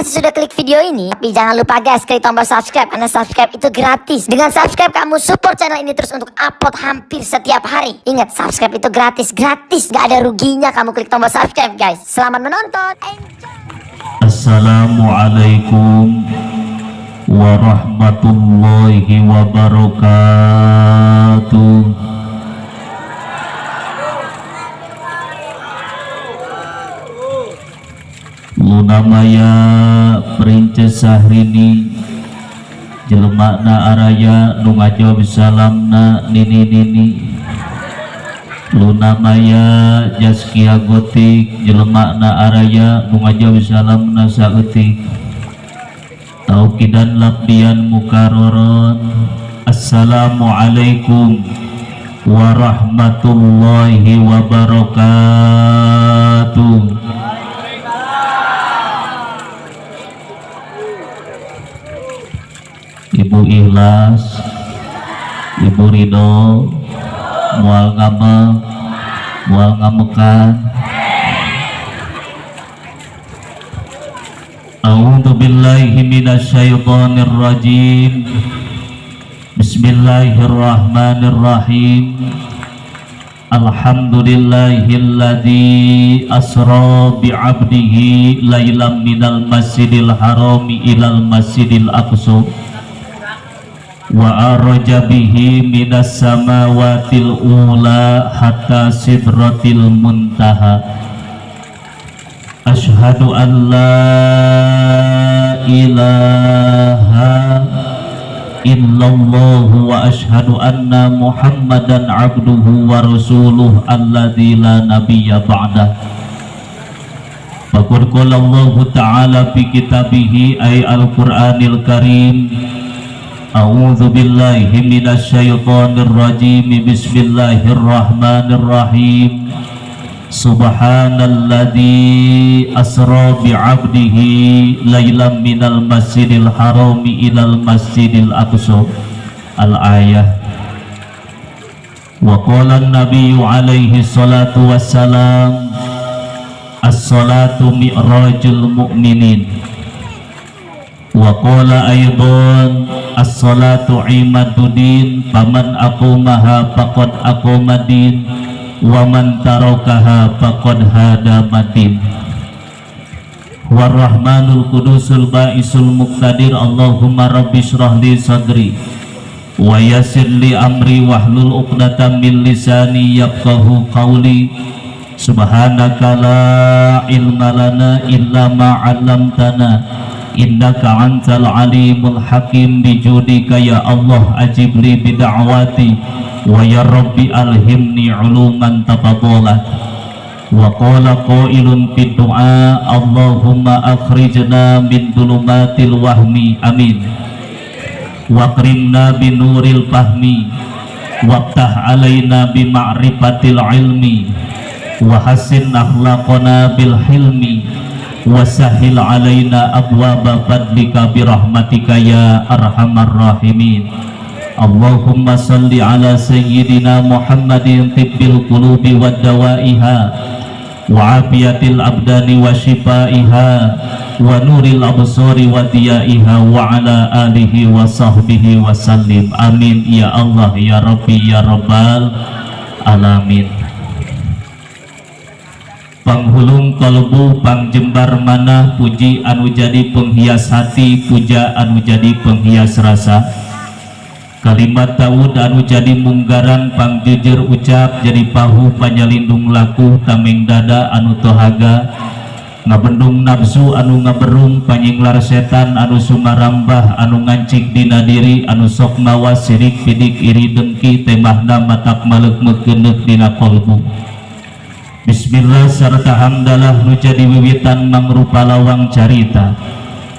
kasih sudah klik video ini. Tapi jangan lupa guys, klik tombol subscribe karena subscribe itu gratis. Dengan subscribe kamu support channel ini terus untuk upload hampir setiap hari. Ingat, subscribe itu gratis, gratis. Gak ada ruginya kamu klik tombol subscribe guys. Selamat menonton. Enjoy. Assalamualaikum warahmatullahi wabarakatuh. Luna Maya Princess Syahrini, jelemakna araya, nu ngajawab salamna nini nini. Luna Maya Zaskia Gotik, jelemakna araya, nu ngajawab salamna saeutik. Taukidan labdian mukaroron. Assalamualaikum warahmatullahi wabarakatuh. Ibu ikhlas, Ibu ridho, moal ngambek, moal ngambekan. A'udzu billahi minasyaitonir rajim. Bismillahirrahmanirrahim. Alhamdulillahilladzi asra bi'abdihi lailan minal masjidil harami ilal masjidil aqsa wa araja bihi minas samawatil ula hatta sidratil muntaha. Asyhadu an la ilaha illallah wa asyhadu anna muhammadan abduhu wa rasuluh alladzi la nabiyya ba'dah. Faqad qala Allahu ta'ala fi kitabihi ay al-Qur'anil Karim. A'udzu billahi minasyaitonir rajim. Bismillahirrahmanirrahim. Subhanalladzi asra bi'abdihi lailan minal masjidil harami ilal masjidil aqsa. Al-ayah. Wa qala an-nabiyyu alaihi salatu wassalam, as-salatu mi'rajul mu'minin. Wa qala aidan, as-salatu imaduddin, faman aqamaha faqad aqamadin, wa man tarakaha faqad hadamatin. Warrahmanul qudusul ba'isul muqtadir. Allahumma rabbi shrah li sadri wa yassir li amri wahlul 'uqdatam min lisani yafqahu qawli. Subhanaka la ilma lana illa ma 'allamtana innaka antal alimul hakim. Bijudika ya Allah ajib li bid'awati wa ya rabbi alhimni uluman tafadhalat. Wa qala qailun fid du'a, Allahumma akhrijna min dhulumatil wahmi, amin. Wa akrimna binuril fahmi, waftah alaina bima'rifatil ilmi, wa hassin akhlaqana bil hilmi, wasahil alaina abwaba fadlika birahmatika ya arhamar rahimin. Allahumma salli ala sayyidina Muhammadin tibbil qulubi wad dawaiha wa afiyatil abdani wa shifaiha wa nuril absari wa diyaiha wa ala alihi wa sahbihi wa sallim. Amin ya Allah ya Rabbi ya Rabbal alamin. Panghulung kalbu pangjembar manah, puji anu jadi penghias hati, puja anu jadi penghias rasa, kalimat taud anu jadi munggaran, pangjujur ucap jadi pahu panyalindung laku, tameng dada anu tohaga ngabendung nafsu anu ngaberung, panyinglar setan anu sumarambah anu ngancik dina diri, anu sok mawa sirik pidik iri dengki, temahna matak maleuk meukeuneuh dina kolbu. Bismillah serta hamdalah nu jadi wiwitan mangrupa lawang carita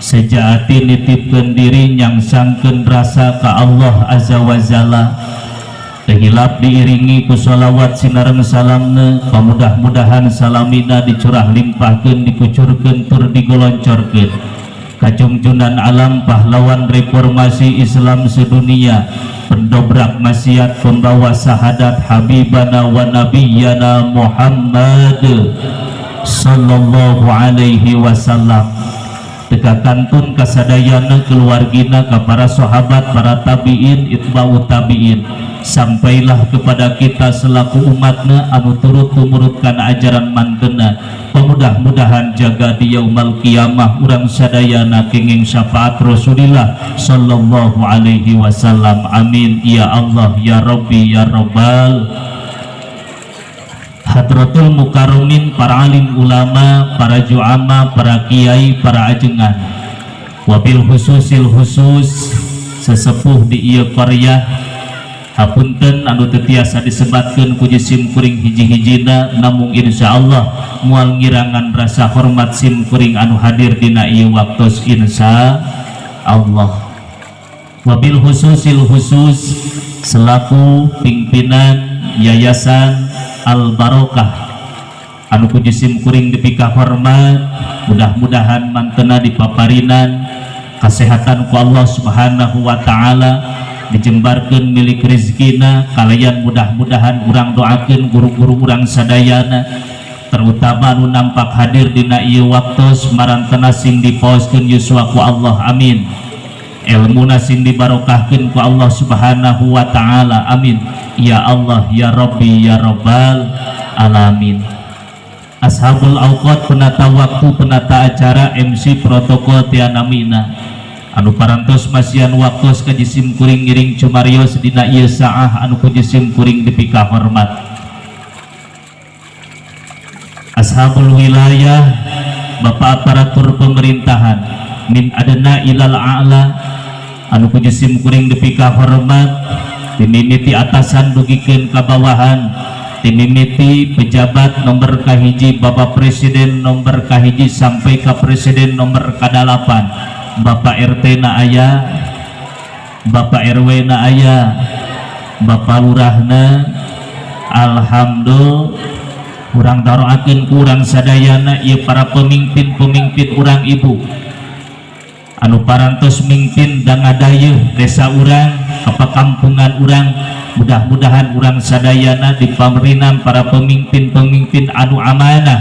sejaati nitipkeun diri nyangsangkeun rasa ka Allah azza wa jalla. Teu hilap diiringi ku sholawat sinareng salamna, pamudah-mudahan salamina dicurah limpahkeun, dikucurkeun tur digoloncorkeun kajungjunan alam pahlawan reformasi Islam sedunia, pendobrak maksiat, pembawa sahadat, habibana wa nabiyana Muhammad sallallahu alaihi wasallam. Teu kakantun kasadayana keluargina, ka para sahabat, para tabiin, itba'u tabiin, sampailah kepada kita selaku umatna anu turut tumurutkan ajaran mantena. Mudah-mudahan jaga di yaumal qiyamah urang sadayana kenging syafaat Rasulillah sallallahu alaihi wasallam. Amin ya Allah ya Rabbi ya Rabbal. Hadratul mukarramin, para alim ulama, para juama, para kiai, para ajengan, wabil khususil khusus sesepuh di ieu qaryah. Hapunten anu teu tiasa disebatkeun ku sim kuring hiji-hijina, namung insyaallah moal ngirangan rasa hormat sim kuring anu hadir dina ieu waktos, insya Allah. Wabil khususil khusus selaku pimpinan Yayasan Al Barokah anu ku sim kuring dipika hormat, mudah-mudahan mantena dipaparinan kesehatan ku Allah Subhanahu wa taala, dijembarkeun milik rezekina, kalian mudah-mudahan urang doakeun guru-guru urang sadayana, terutama anu nampak hadir dina ieu waktos, marantena sing dipaoskeun yuswa ku Allah, amin. Ilmuna sing dibarokahkeun ku Allah Subhanahu wa taala, amin ya Allah ya Rabbi ya Rabbal alamin. Ashabul awqat, penata waktu, penata acara, MC, protokol tianamina anu parantos masihan waktos ka jisim kuring ngiring cumarios dina ieu saah anu ku jisim kuring dipika hormat. Ashabul wilayah, Bapak aparatur pemerintahan min adna ilal a'la anu ku jisim kuring dipika hormat, timimiti atasan dugikeun ka bawahan, timimiti pejabat nomor kahiji Bapak Presiden nomor kahiji sampai ke Presiden nomor kadalapan. Bapak RT na aya, Bapak RW na aya, Bapak Lurahna, alhamdulillah. Urang doakeun ku urang sadayana ieu para pemimpin-pemimpin urang, ibu anu parantos mimpin dan ngadayeuh desa urang, kapakampungan urang. Mudah-mudahan urang sadayana dipamerinan para pemimpin-pemimpin anu amanah,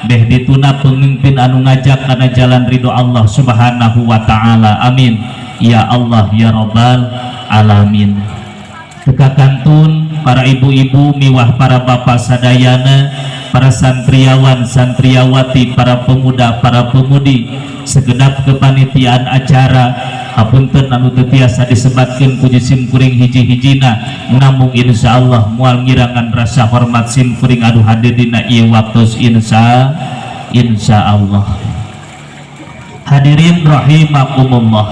beh dituna pemimpin anu ngajak kana jalan ridho Allah Subhanahu wa taala, amin ya Allah ya Rabbal alamin. Teu kakantun para ibu-ibu miwah para bapak sadayana, para santriawan santriawati, para pemuda, para pemudi, segenap kepanitiaan acara. Hapunten anu teu tiasa disebatkeun ku sim kuring hiji-hijina, namung insyaallah moal ngirangan rasa hormat sim kuring anu hadir dina ieu waktos, insyaallah. Hadirin rahimakumullah,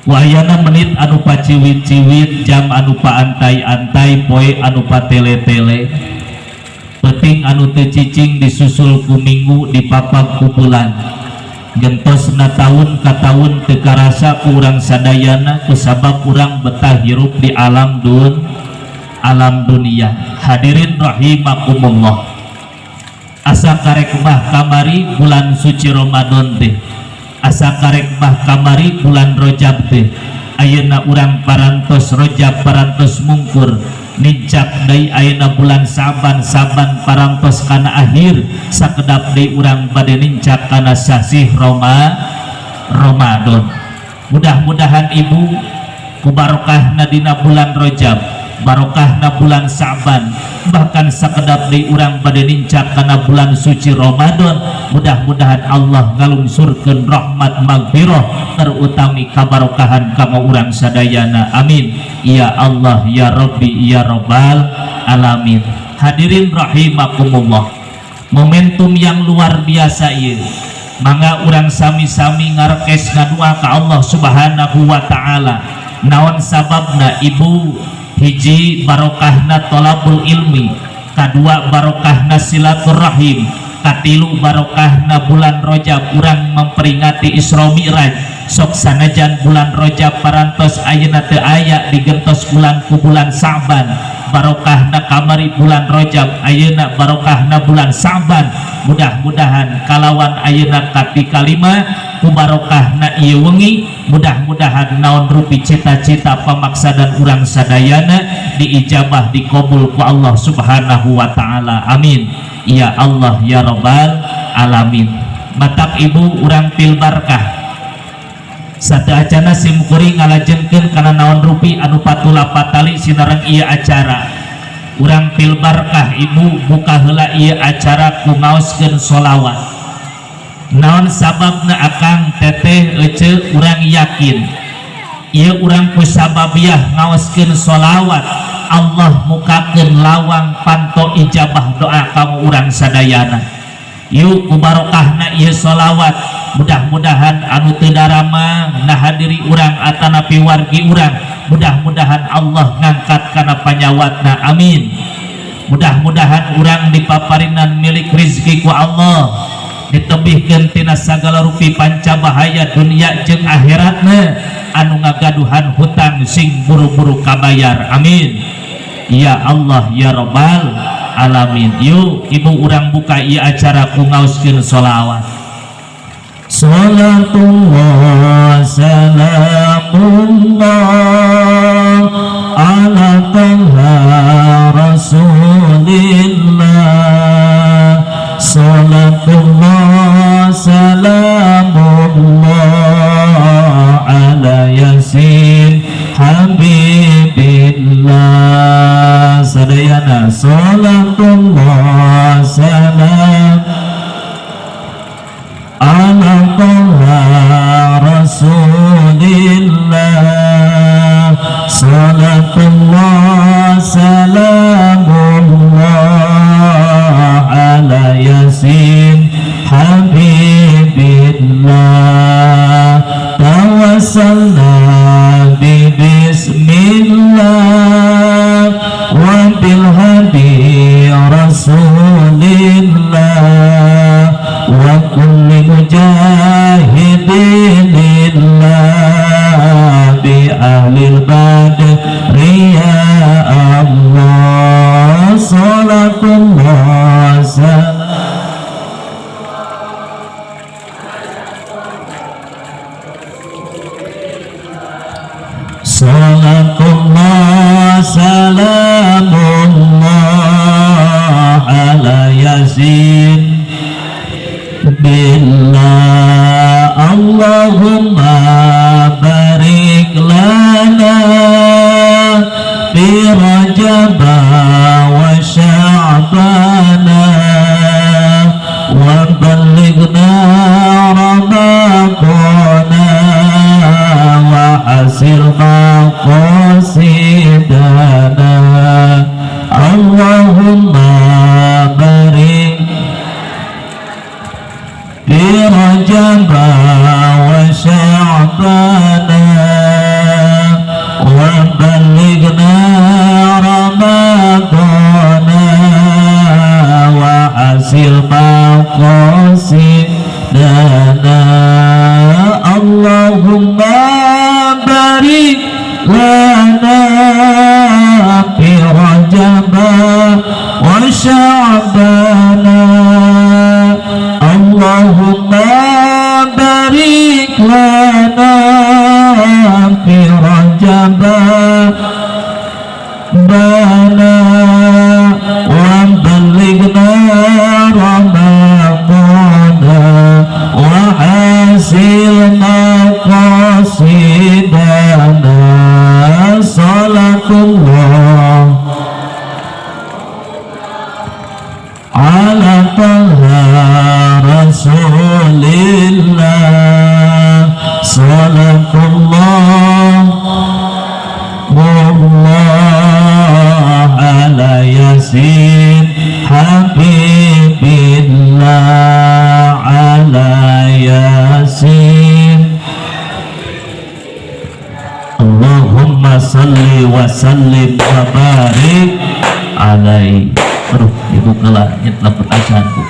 wayana menit anu paciwit-ciwit, jam anu paantai-antai, poe anu patele-tele, peting anu teu cicing disusul ku minggu, dipapag ku bulan. Gentosna tahun ka tahun teu karasa ku urang sadayana kusabab urang betah hirup di alam dunia. Hadirin rahimakumullah, asa karek mah kamari bulan suci Ramadan teh, asa karek mah kamari bulan Rojab teh. Ayeuna urang parantos Rojab parantos mungkur, nincak deui ayeuna bulan Saban. Saban parantos kana akhir, sakedap deui urang bade nincak kana sasih Ramadan. Mudah-mudahan, ibu, ku barokahna dina bulan Rojab, barokahna bulan Saban, bahkan sakedap deui urang bade nincak kana bulan suci Ramadan, mudah-mudahan Allah ngalungsurkeun rahmat magfirah terutami kabarokahan kanggo urang sadayana, amin ya Allah ya Rabbi ya Rabbal alamin. Hadirin rahimakumullah, momentum yang luar biasa ieu. Mangga urang sami-sami ngarekes ngadua ka Allah Subhanahu wa taala. Naon sababna, ibu? Hiji, barokahna tolabul ilmi. Kadua, barokahna silaturahim. Katilu, barokahna bulan Rojab, urang memperingati Isra Mi'raj. Sok sanajan bulan Rojab parantos ayeuna teu aya, digentos bulan ku bulan Sa'ban, barokahna kamari bulan Rojab, ayeuna barokahna bulan Sa'ban. Mudah-mudahan kalawan ayeuna kati kalima, ku barokahna ieu wengi, mudah-mudahan naon rupi cita-cita pamaksadan urang sadayana diijabah, dikabul ku Allah Subhanahu wa taala, amin ya Allah ya Rabbal alamin. Matak ibu urang pil barkah. Sateuacana sim kuring ngalajengkeun kana naon rupi anu patula patali sinareng ieu acara. Urang pil barkah ibu, buka heula ieu acara ku ngaoskeun sholawat. Naon sababna, akang, teteh, ece? Urang yakin ieu urang ku sababiah ngaoskeun sholawat, Allah mukakeun lawang panto ijabah doa kamu urang sadayana. Yuk, ku barokahna ieu sholawat, mudah-mudahan anu teu daramang nahadiri urang atanapi wargi urang, mudah-mudahan Allah ngangkat kana panyawatna, amin. Mudah-mudahan urang dipaparinan milik rizki ku Allah, ditebihkeun tina sagala rupi panca bahaya dunia jeung akhiratna. Anu ngagaduhan hutang sing buru-buru kabayar, amin ya Allah ya Robbal alamin. Yuk ibu, urang buka ieu acara ku ngaoskeun sholawat. Salatullah salamullah ala Thaha Rasulillah. Salatullah salamullah ala Yasin Habibillah. Sadayana, salatullah salam ala Thaha Rasulillah. Salatullah salamullah ala Yasin Habibillah. Tawassalna bi bismillah wa bil hadi Rasulillah wa kulli mujahidin lillah bi ahli badri ya Allah. Salatullah salam Salatullah salamullah ala Yasin billah. Allahumma barik lana fi Rajab wa Sya'bana wa ballighna Ramadana wa hasil maqasidana. Allahumma barik fi Rajab wa Sya'bana wa ballighna Ramadana wa hasil maqasidana. Allahumma barik lana fi Rajab wa Sya'bana. Allahumma barik lana fi Rajab bana wa ballighna Ramadana wa hasil maqasidana. Salatullah ala Thaha Rasulillah. Salatullah Allah ala Yasin Habibillah, ala Yasin. Allahumma salli wa sallim wa barik alaihi. Aduh, ibu kalah nyetlak petasan, Bu.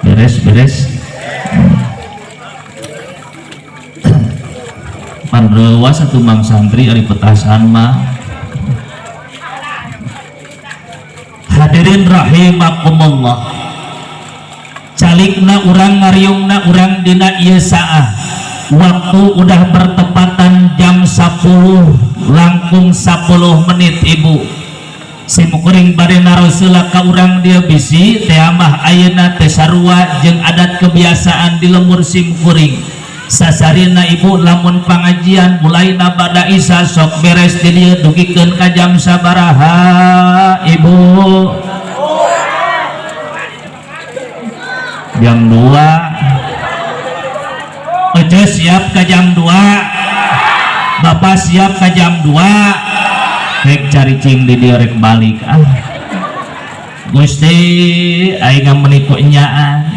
Beres, beres. Pan reuwas atuh mang santri ari petasan mah. Hadirin rahimakumullah. Calikna urang, ngariungna urang dina ieu saah. Waktu udah bertepatan jam 10 langkung 10 menit. Ibu, simkuring bade naros heula ka urang dieu, bisi teh mah ayeuna teh sarua jeung adat kebiasaan di lembur simkuring. Sasarina, Ibu, lamun pangajian mulai bada Isya sok beres di dieu dugikeun ka jam sabaraha, Ibu? Jam 2. Oce siap ke jam 2? Bapak siap ke jam 2? Rek cari cing di dieu, rek balik. Ah Gusti, aing menipu nyaan.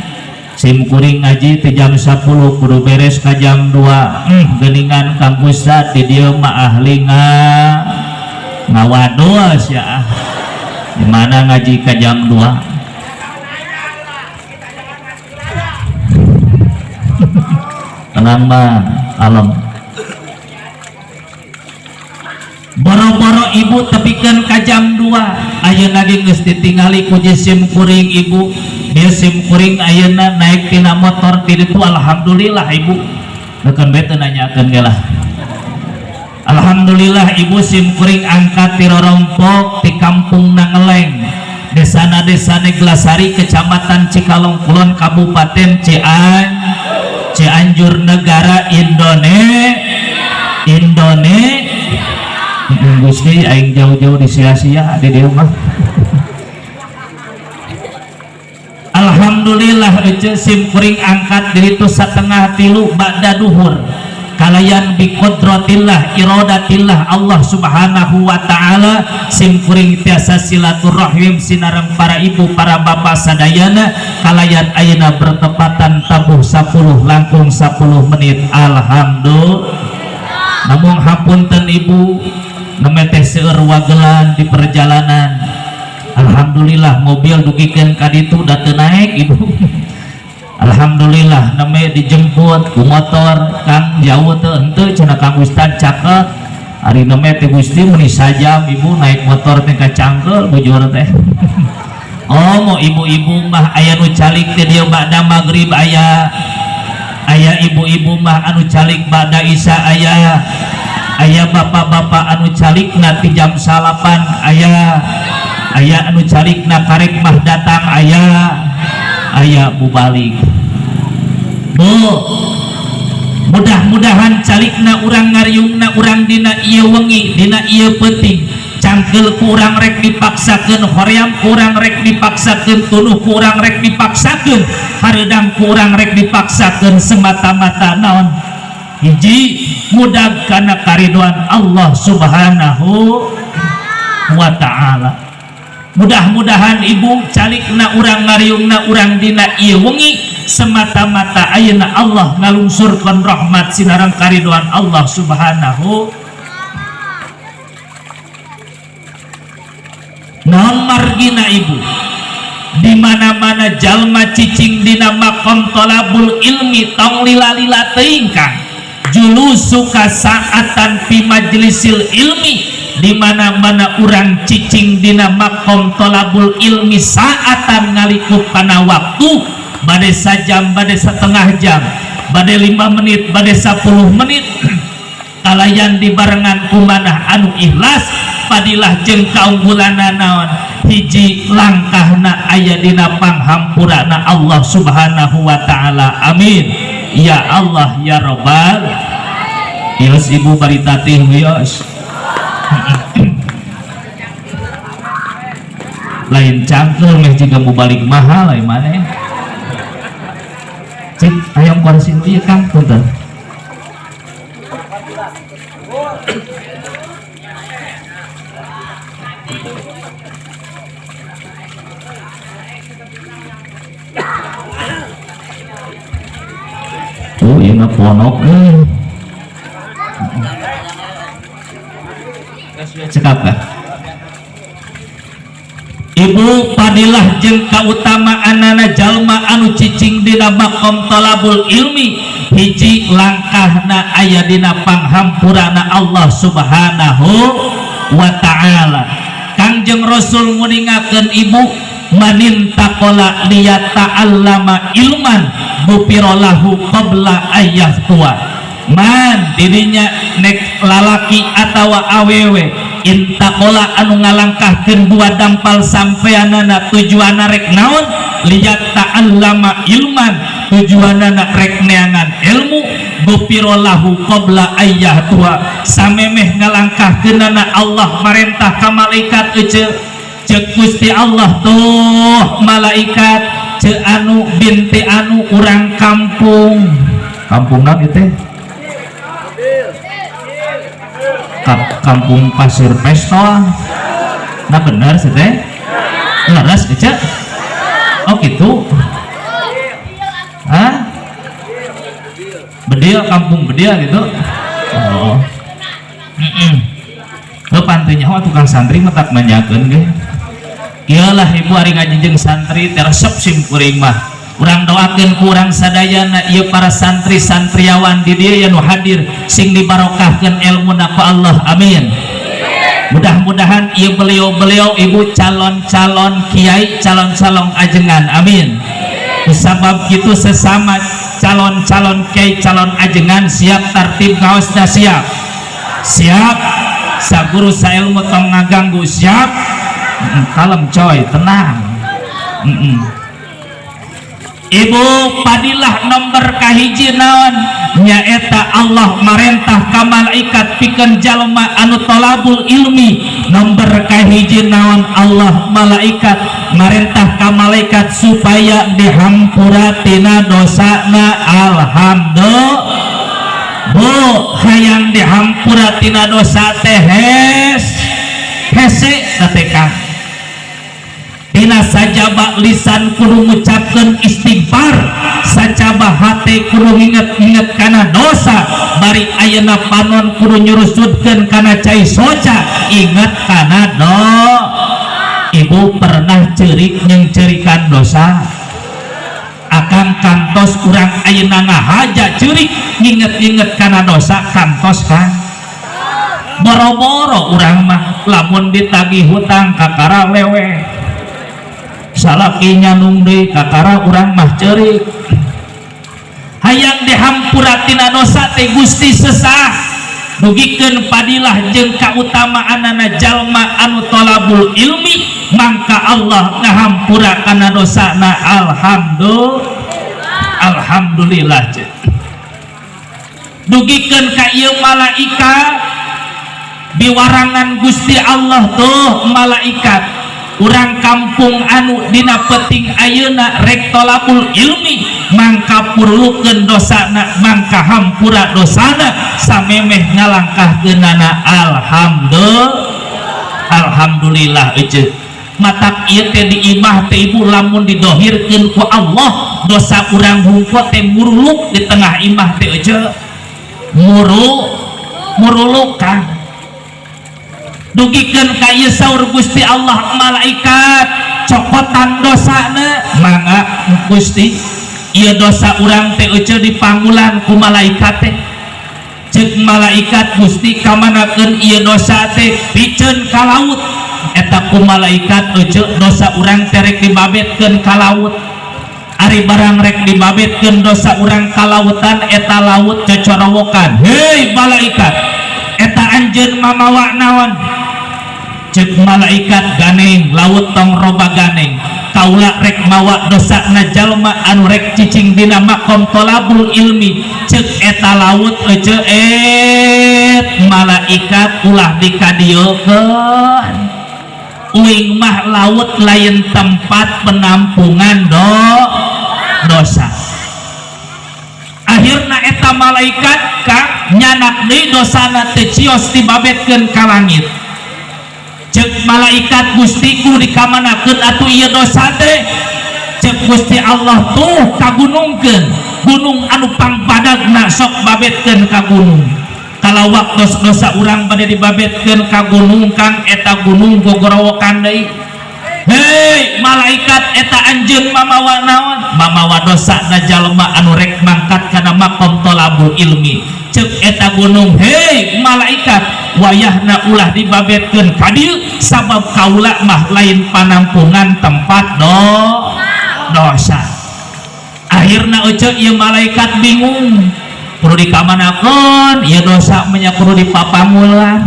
Sim kuring ngaji ti jam 10 kudu beres ka jam 2. Geuningan Kang Ustad di dieu mah ahli ngawadul sia. Ah, di mana ngaji ka jam 2? Tenang mah, alam. Boro-boro, Ibu, tepikeun ka jam 2. Ayeuna ge geus ditingali ku sim kuring, Ibu. Dia sim kuring ayeuna naik tina motor di ditu. Alhamdulillah, Ibu. Beukeun bae teu nanyakeun ge lah. Alhamdulillah, Ibu, sim kuring angkat ti rorompok di Kampung Nangeleng, Desana Desa Neglasari, Kecamatan Cikalong Kulon, Kabupaten Cianjur, negara Indonesia. Indonesia. Gusti, aing jauh-jauh disia-sia di dieu mah. Alhamdulillah, ece, sim kuring angkat diri itu 2.30 ba'da duhur kalayan biqodratillah, irodatillah Allah Subhanahu wa ta'ala, sim kuring tiasa silaturahim sinareng para ibu, para bapak sadayana kalayan ayeuna bertepatan tabuh 10 langkung 10 menit. Alhamdulillah. Namun hapunten, Ibu, nembe teh seueur wagelan di perjalanan. Alhamdulillah, mobil dugikeun ka ditu da teu naik, Ibu. Alhamdulillah, nembe dijemput ku motor. "Kang, jauh teu?" "Henteu," cenah, "Kang Ustad, caket." Ari nembe teh, Gusti, meuni sajam, Ibu, naik motor teh ka Cangkel bujur teh. Oh, mau ibu-ibu mah aya nu calik teh dieu ba'da maghrib, aya aya ibu-ibu mah anu calik ba'da isya, aya aya bapak-bapak anu calik ti jam 9, aya aya anu calik karek mah datang, aya aya bubalik. Bu, mudah-mudahan calikna urang, ngariungna urang dina ieu wengi, dina ieu peuting, cangkeul ku urang rek dipaksakeun, hoream ku urang rek dipaksakeun, tunuh ku urang rek dipaksakeun, hareudang ku urang rek dipaksakeun, semata-mata naon? Hiji, mudah kana kariduan Allah Subhanahu wa ta'ala. Mudah-mudahan, Ibu, calikna urang, ngariungna urang dina ieu wengi semata-mata ayeuna Allah ngalungsurkeun rahmat sinareng kariduan Allah Subhanahu. Naon margina, Ibu? Di mana-mana jalma cicing dina makom tolabul ilmi, tong lila-lila teuing, Kang. Julusuka saatan fi majlisil ilmi, di mana-mana urang cicing dina makom tolabul ilmi saatan, ngalikup kana waktu bade sajam, bade setengah jam, bade 5 menit, bade 10 menit, kalayan dibarengan kumanah anu ikhlas, padilah jeung kaunggulanna naon? Hiji, langkahna aya dina panghampurana Allah Subhanahu wa ta'ala. Amin ya Allah ya Robbal. Yos, Ibu, bari tatih, wios. Lain cangkel meh jika mau balik mahal lain mana. Cik ayam kursi ieu, Kang, punten. Oh, ieu mah ponok euy. Cekap kah? Ibu, padilah jeung kautamaanana jalma anu cicing dina makom talabul ilmi, hiji, langkahna aya dina panghampurana Allah Subhanahu wa ta'ala. Kangjeng Rasul nguningakeun, Ibu, Manintaqala liyata'allama ilman ghufira lahu qabla ayyahtua. Man dirinya nek lalaki atawa awewe, intaqala anu ngalangkahkeun dua dampal sampeanana, tujuanna rek naon? Liyata'allama ilman, tujuanana rek neangan ilmu, ghufira lahu qabla ayyahtua, samemeh ngalangkahkeunana Allah marentah ka malaikat. Ece, cek Gusti Allah, tuh malaikat, ce anu binti anu urang kampung, kampung naon ieu teh? Kampung Pasir Pestol. Nah, bener sih teh, leres Ece. Oh gitu. Hah? Bedil, kampung Bedil gitu. Oh. Lo pantainya oh tukang santri mah tak manjakeun ge. Kieu lah ibu, ari ngaji jeung santri teh resep sim kuring mah. Urang doakeun ku urang sadayana ieu para santri santriawan di dieu nu hadir sing dibarokahkeun ilmuna ku Allah. Amin. Mudah-mudahan ieu beliau-beliau ibu calon-calon kiai, calon-calon ajengan. Amin. Sabab gitu sesama calon-calon kiai, calon ajengan siap tertib ngaosna, siap. Siap. Saguru sailmu tong ngaganggu, siap. Kalem coy, tenang. Ibu, padilah nomor kahiji naon? Nyaeta Allah marentah ka malaikat pikeun jalma anu tolabul ilmi. Nomor kahiji naon? Allah malaikat marentah ka malaikat supaya dihampura tina dosana. Alhamdulillah. Bu, hayang dihampura tina dosa teh hes hese teh Kang. Dina sajaba lisan kudu ngucapkeun istighfar, sajaba hate kudu nginget-nginget kana dosa, bari ayeuna panon kudu nyurusutkeun kana cai soca, inget kana do. Ibu pernah ceurik nyengceurikan dosa? Akang kantos. Urang ayeuna ngahaja ceurik nginget-nginget kana dosa kantos kan? Boro-boro urang mah lamun ditagih hutang kakara lewe, salaki nyanung deui kakara urang mah ceurik. Hayang dihampura tina dosa teh Gusti sesah. Dugikeun padilah jeung kautamaanana jalma anu tolabul ilmi, mangka Allah ngahampura kana dosana. Alhamdulillah, alhamdulillah. Dugikeun ka ieu malaikat biwarangan Gusti Allah, tuh malaikat, urang kampung anu dina peting ayeuna rek tolabul ilmi, mangka purlukeun dosana, mangka hampura dosana samemeh ngalangkahkeunana. Alhamdulillah, alhamdulillah. Ece, matak ieu teh di imah teh ibu, lamun didohirkeun ku Allah dosa urang hungkul teh muruluk di tengah imah teh. Ece, muru muruluk kan. Dugikeun ka ieu saur Gusti Allah, malaikat cokotan dosana, mangga Gusti. Ieu dosa urang teh ece dipangulan ku malaikat teh. Cek malaikat, Gusti, kamanakeun ieu dosa teh? Piceun ka laut. Eta ku malaikat ece dosa urang teh rek dibabetkeun ka laut. Ari barang rek dibabetkeun dosa urang ka lautan, eta laut cocorowokan, hei malaikat, eta anjeun mamawa naon? Cek malaikat, ganeng laut, tong roba ganeng, kaula rek mawa dosa na jalma anu rek cicing dina makom tolabul ilmi. Cek eta laut ece, et malaikat, ulah dikadiokeun, uing mah laut lain tempat penampungan dosa. Akhirna eta malaikat ka nyanak deui dosana teh cios dibabetkeun ka langit. Cek malaikat, Gusti, ku dikamanakeun atuh ieu dosa teh? Cek Gusti Allah, tuh kagunungkeun, gunung anu pangpadagna sok babetkeun ka gunung. Kalau waktu dosa urang bade dibabetkeun ka gunung kang, eta gunung gogorowokan deui, hei malaikat, eta anjeun mamawa naon? Mamawa dosa na jalma anu rek mangkat kana makom tolabul ilmi. Cek eta gunung, "Hei malaikat, wayahna ulah dibabetkeun ka dieu, sabab kaula mah lain panampungan tempat dosa." Akhirna ece, ieu malaikat bingung kudu dikamanakeun ieu dosa mah, kudu dipapangulan.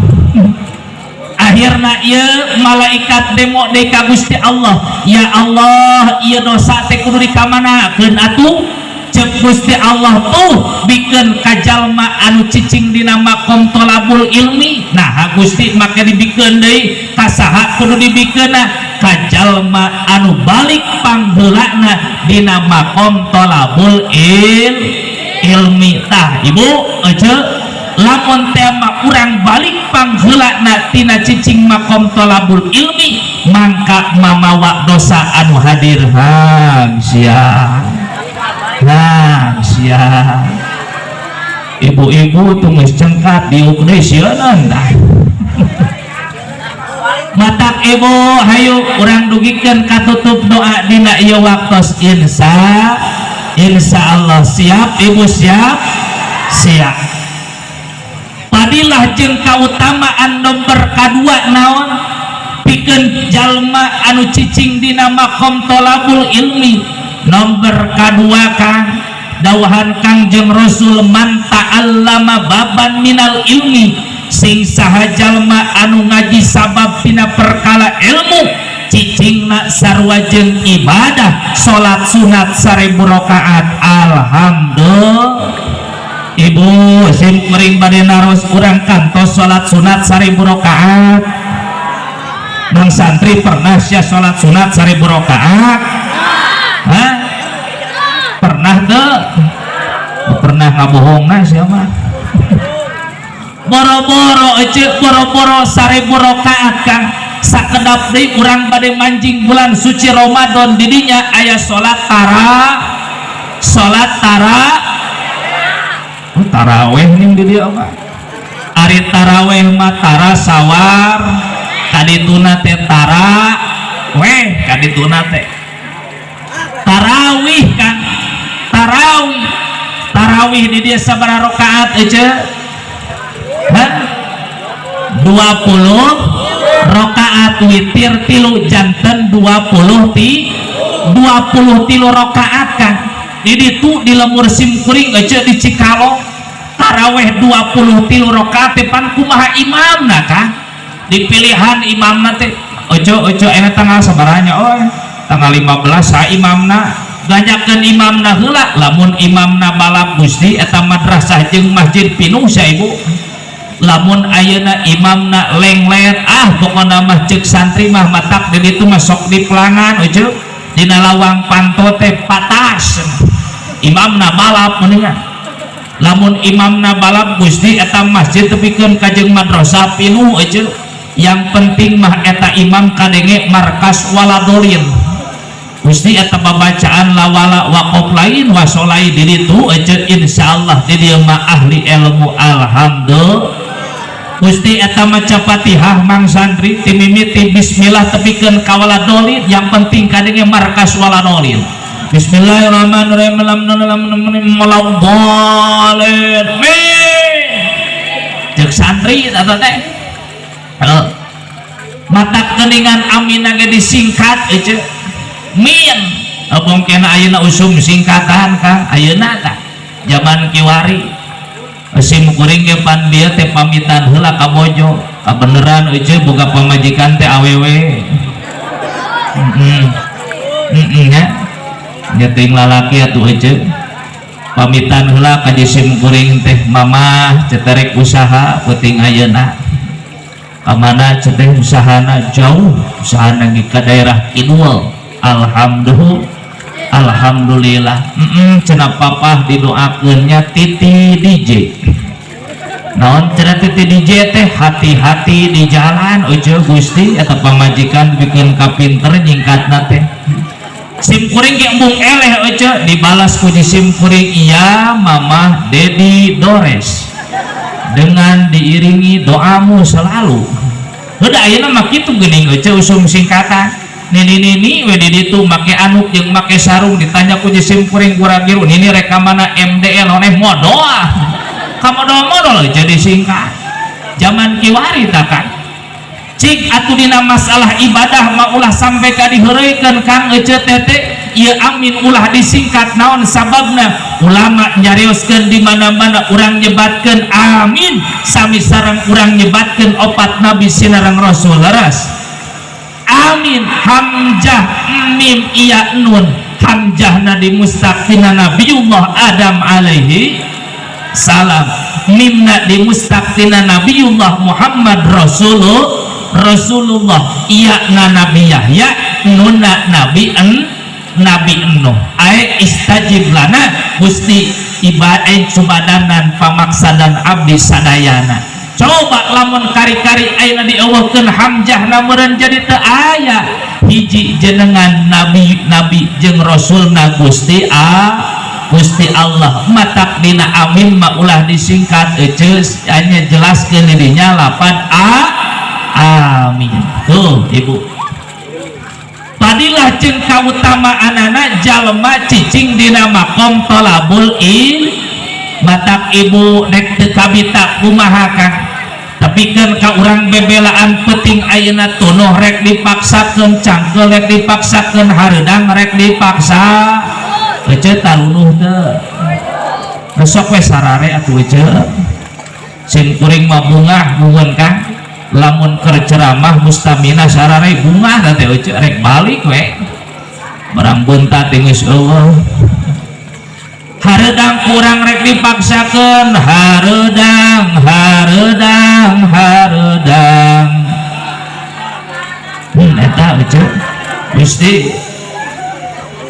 Akhirna ieu malaikat demo deui ka Gusti Allah, "Ya Allah, ieu dosa teh kudu dikamanakeun atuh?" Cek Gusti Allah, "Tuh, bikeun ka jalma anu cicing dina makom tolabul ilmi." Nah, Gusti, make dibikeun deui ka saha kudu dibikeunna? Ka jalma anu balik pangheulana dina makom tolabul ilmi. Tah, Ibu, ece, lamun tema urang balik pangheulana tina cicing makom tolabul ilmi, mangka mamawa dosa anu hadir. Hang sia, hang sia, ibu-ibu tuh geus cengkat diuk deui sieun. Tah, matak Ibu, hayu urang dugikeun katutup doa dina ieu waktos. Insya Allah siap, Ibu, siap, siap. Fadilah jeung kautamaan nomor kadua naon pikeun jalma anu cicing dina makom tolabul ilmi? Nomor kadua, Kang, dawuhan Kangjeng Rasul, man ta'allama baban minal ilmi, sing saha jalma anu ngaji sabab tina perkala ilmu, cicingna sarua jeung ibadah salat sunat 1000 rakaat. Alhamdulillah. Ibu, sim kuring bade naros, urang kantos salat sunat 1000 rakaat? Mang santri, pernah sia salat sunat 1000 rakaat? Hah? Pernah tuh? Pernah, ngabohong siapa? Boro-boro ece, boro-boro 1000 rakaat, Kang, sakedap deui urang bade manjing bulan suci Ramadan, didinya aya salat tara, oh, taraweh nih di dieu mah. Ari taraweh mah tara sawar, kadituna teh tara weh, kadituna teh tarawih kan. Tarawih, tarawih di dia sabaraha rakaat, ece? Hah? 20 rakaat, witir tilu, janten 20 ti 23 rakaat kan. Di ditu di lembur sim kuring, ece, di Cikalong, taraweh 23 rakaat teh pan kumaha imamna kah dipilihan imamna teh? Ojo, ojo, enak tanggal sabaranya? Oh, tanggal 15. Sa imamna? Ganjakeun imamna heula. Lamun imamna balap, Gusti, eta madrasah jeung masjid pinuh sia, Ibu. Lamun ayeuna imamna lenglet, ah, pokona mah ceuk santri mah matak di ditu mah sok di pelangan, ojo, dina lawang panto teh patas. Imamna balap mendingan. Lamun imamna balap, Gusti, eta masjid tepikeun ka jeung madrasah pinuh, ojo. Yang penting mah eta imam kadenge markas waladolin, Gusti, eta babacaan lawala waqaf lain wasolai di ditu, ece. Insyaallah di dieu mah ahli ilmu, alhamdulillah. Gusti, eta maca Fatihah mang santri ti mimiti bismillah tepikeun ka waladolin, yang penting kadenge markas waladolin. Bismillahirrahmanirrahim, waladolin, min, cek santri eta teh. Mata keningan amin ge disingkat, ece, min. Abong kena ayeuna usum singkatan, Kang, ayeuna tah zaman kiwari. Sim kuring ge pan bieu teh pamitan heula ka bojo, kabeneran ece, boga pamajikan teh awewe. Heeh, heeh nya, nyeting lalaki atuh, ece. Pamitan heula ka sim kuring teh, "Mamah, ceterek usaha peuting ayeuna." "Kamana?" ceteh. "Usahana jauh, usahana ka daerah kidul." Alhamdulillah, alhamdulillah. Cenah papah didoakeunnya titi DJ. Naon cenah titi DJ teh? Hati-hati di jalan. Ojo, Gusti, eta pamajikan bikin kapinter nyingkatna teh. Sim kuring ge embung eleh, ojo, dibalas ku sim kuring, "Iya, Mamah Dedi Dores, dengan diiringi doamu selalu." Udah, ayeuna mah kitu geuning, ojo, usum singkatan. Nini nini we di ditu make anuk jeung make sarung, ditanya ku sim kuring kurang biru, "Nini rek ka mana?" "MDL." Oneh modoah. Kamodol-modol jadi singkat zaman kiwari tak kan. Cik atuh dina masalah ibadah mah ulah sampai ka diheureuykeun, Kang Ece, Tete. Ieu amin ulah disingkat. Naon sababna? Ulama nyarioskeun di mana-mana, urang nyebatkeun amin sami sareng urang nyebatkeun opat nabi sinareng rasul. Leres, amin hamzah mim iya nun. Hamzahna di mustaqina Nabiullah Adam alaihi salam, mimna di mustaqina Nabiullah Muhammad Rasulullah, iya na Nabi Yahya, nuna Nabi Nuh. Ae istajib lana Gusti ibadah sumadanan pamaksadan abdi sadayana. Coba lamun kari-kari ayeuna dieuweuhkeun hamzah, meureun jadi teu aya hiji jenengan nabi nabi jeung rasulna Gusti Gusti Allah. Matak dina amin mah ulah disingkat, eceus, hanya jelaskeun dirinya lapan a amin. Tuh, Ibu, padilah jeung kautamaanana jalma cicing dina makom tolabul il. Matak Ibu nek teu kabita kumaha, Kang, tapi kan ka urang bebelaan penting ayeuna tunuh rek dipaksakeun, cangkeul rek dipaksakeun, hareudang rek dipaksa. Ece, tarunuh teu? Besok we sarare atuh, Ece. Sim kuring mah bungah bungeun, Kang, lamun keur ceramah mustamina sarare bungah teh, Ece. Rek balik we, barang buntat geus eueuh. Hareudang kurang rek dipaksakeun, hareudang hareudang hareudang. Eta Ece. Gusti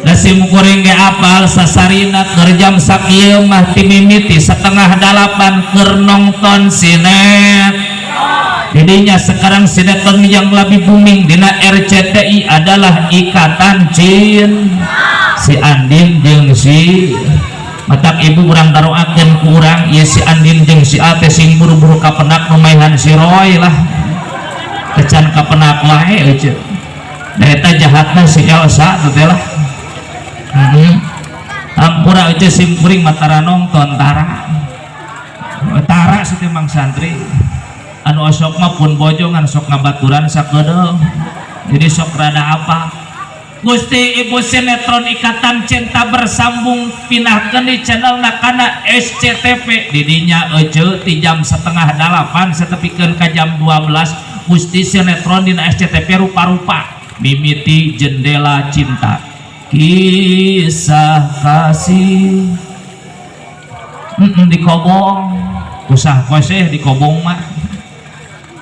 da sim kuring ge apal sasarina keur jam sakieu mah ti mimiti 7.30 keur nongton sinet. Jadinya sekarang sinetron yang lebih booming dina RCTI adalah Ikatan Cinta, si Andin jeung si. Matak Ibu, urang daroakeun ku urang ieu si Andin jeung si A teh sing buru-buru kapenak nu maehan si Roy lah. Kecan kapenak wae, euceu. Da eta jahatna si Elsa teh lah. Ampura, euceu, sim kuring mah tara nongton, tara. Tara sih teh mang santri. Anu osok mah pun bojongan sok ngabaturan sakedeung. Jadi sok rada apa? Gusti, Ibu, sinetron Ikatan Cinta bersambung pindahkeun di channel kana SCTV. Didinya, ece, ti jam 7.30 satepikeun ka jam 12, Gusti, sinetron dina SCTV rupa-rupa. Mimiti Jendela Cinta, kisah kasih dikobong usah koseh dikobong mah.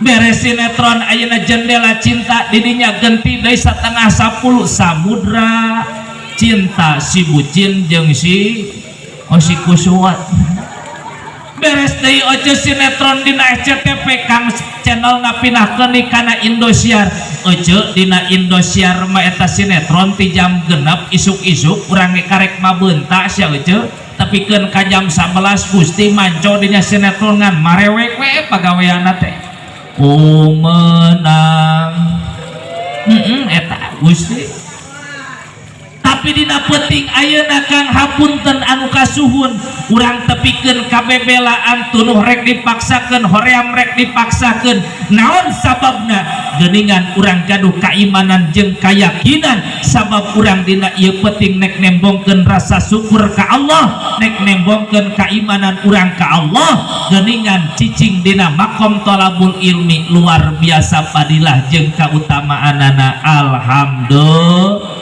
Beres sinetron ayeuna Jendela Cinta, didinya genti deui 9.30 Samudra Cinta, si bucin jeung si oh si kusuat. Beres deui oce sinetron dina SCTV, Kang, channel pindahkeun kana Indosiar. Oce, dina Indosiar mah eta sinetron ti jam 6 isuk-isuk urang ge karek mabeunta sia, Ece, tapi keun ka jam 11, Gusti, manco dina sinetron ngan marewek we pagaweanna teh. Ku menang eta, Gusti. Tapi dina penting ayeuna, Kang, hapunten anu kasuhun, urang tepikeun kabebelaan tunuh rek dipaksakeun, hoream rek dipaksakeun. Naon sababna? Geuningan urang gaduh keimanan jeung keyakinan, sabab urang dina ieu penting nek nembongkeun rasa syukur ka Allah, nek nembongkeun keimanan urang ka Allah. Geuningan cicing dina makom tolabul ilmi luar biasa padilah jeung kautamaanana. Alhamdulillah,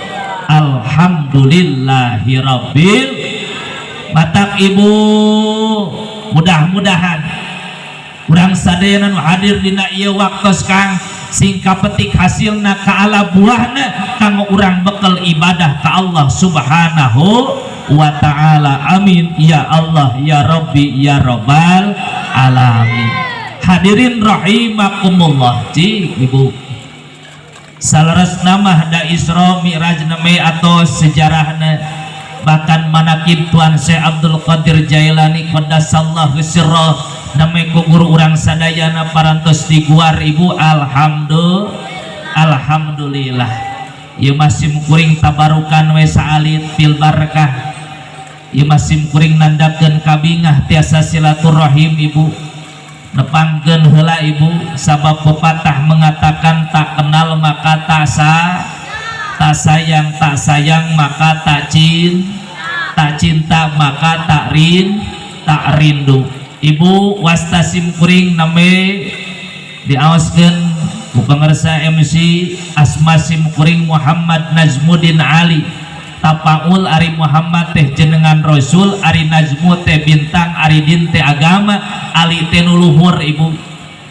alhamdulillahirabbil. Matak Ibu, mudah-mudahan urang sadayana nu hadir dina ieu waktos, Kang, sing kapetik hasilna, kaala buahna kanggo urang bekal ibadah ka Allah Subhanahu wa Ta'ala. Amin ya Allah ya Rabbi ya Rabbal alamin. Hadirin rahimakumullah, cik Ibu, salaras nama da Isra Mi'raj name atau sejarahna, bahkan manakib Tuan Syekh Abdul Qadir Jailani qaddasallahu sirrah name ku guru urang sadayana parantos diguar. Ibu, alhamdulillah, alhamdulillah. Ieu masih kuring tabarukan we saalit fil barakah. Ieu mah sim kuring nandapkeun kabingah tiasa silaturahim, Ibu. Nepangkeun heula, Ibu, sabab pepatah mengatakan tak kenal maka tak sayang, tak sayang maka tak cinta maka tak rindu. Ibu, wasta sim kuring name diaoskeun ku pangersa MC. Asma sim kuring Muhammad Najmuddin Ali Tapaul. Ari Muhammad teh jenengan Rasul, Ari Najmu teh bintang, Ari Din teh agama, Ali teh nu luhur. Ibu,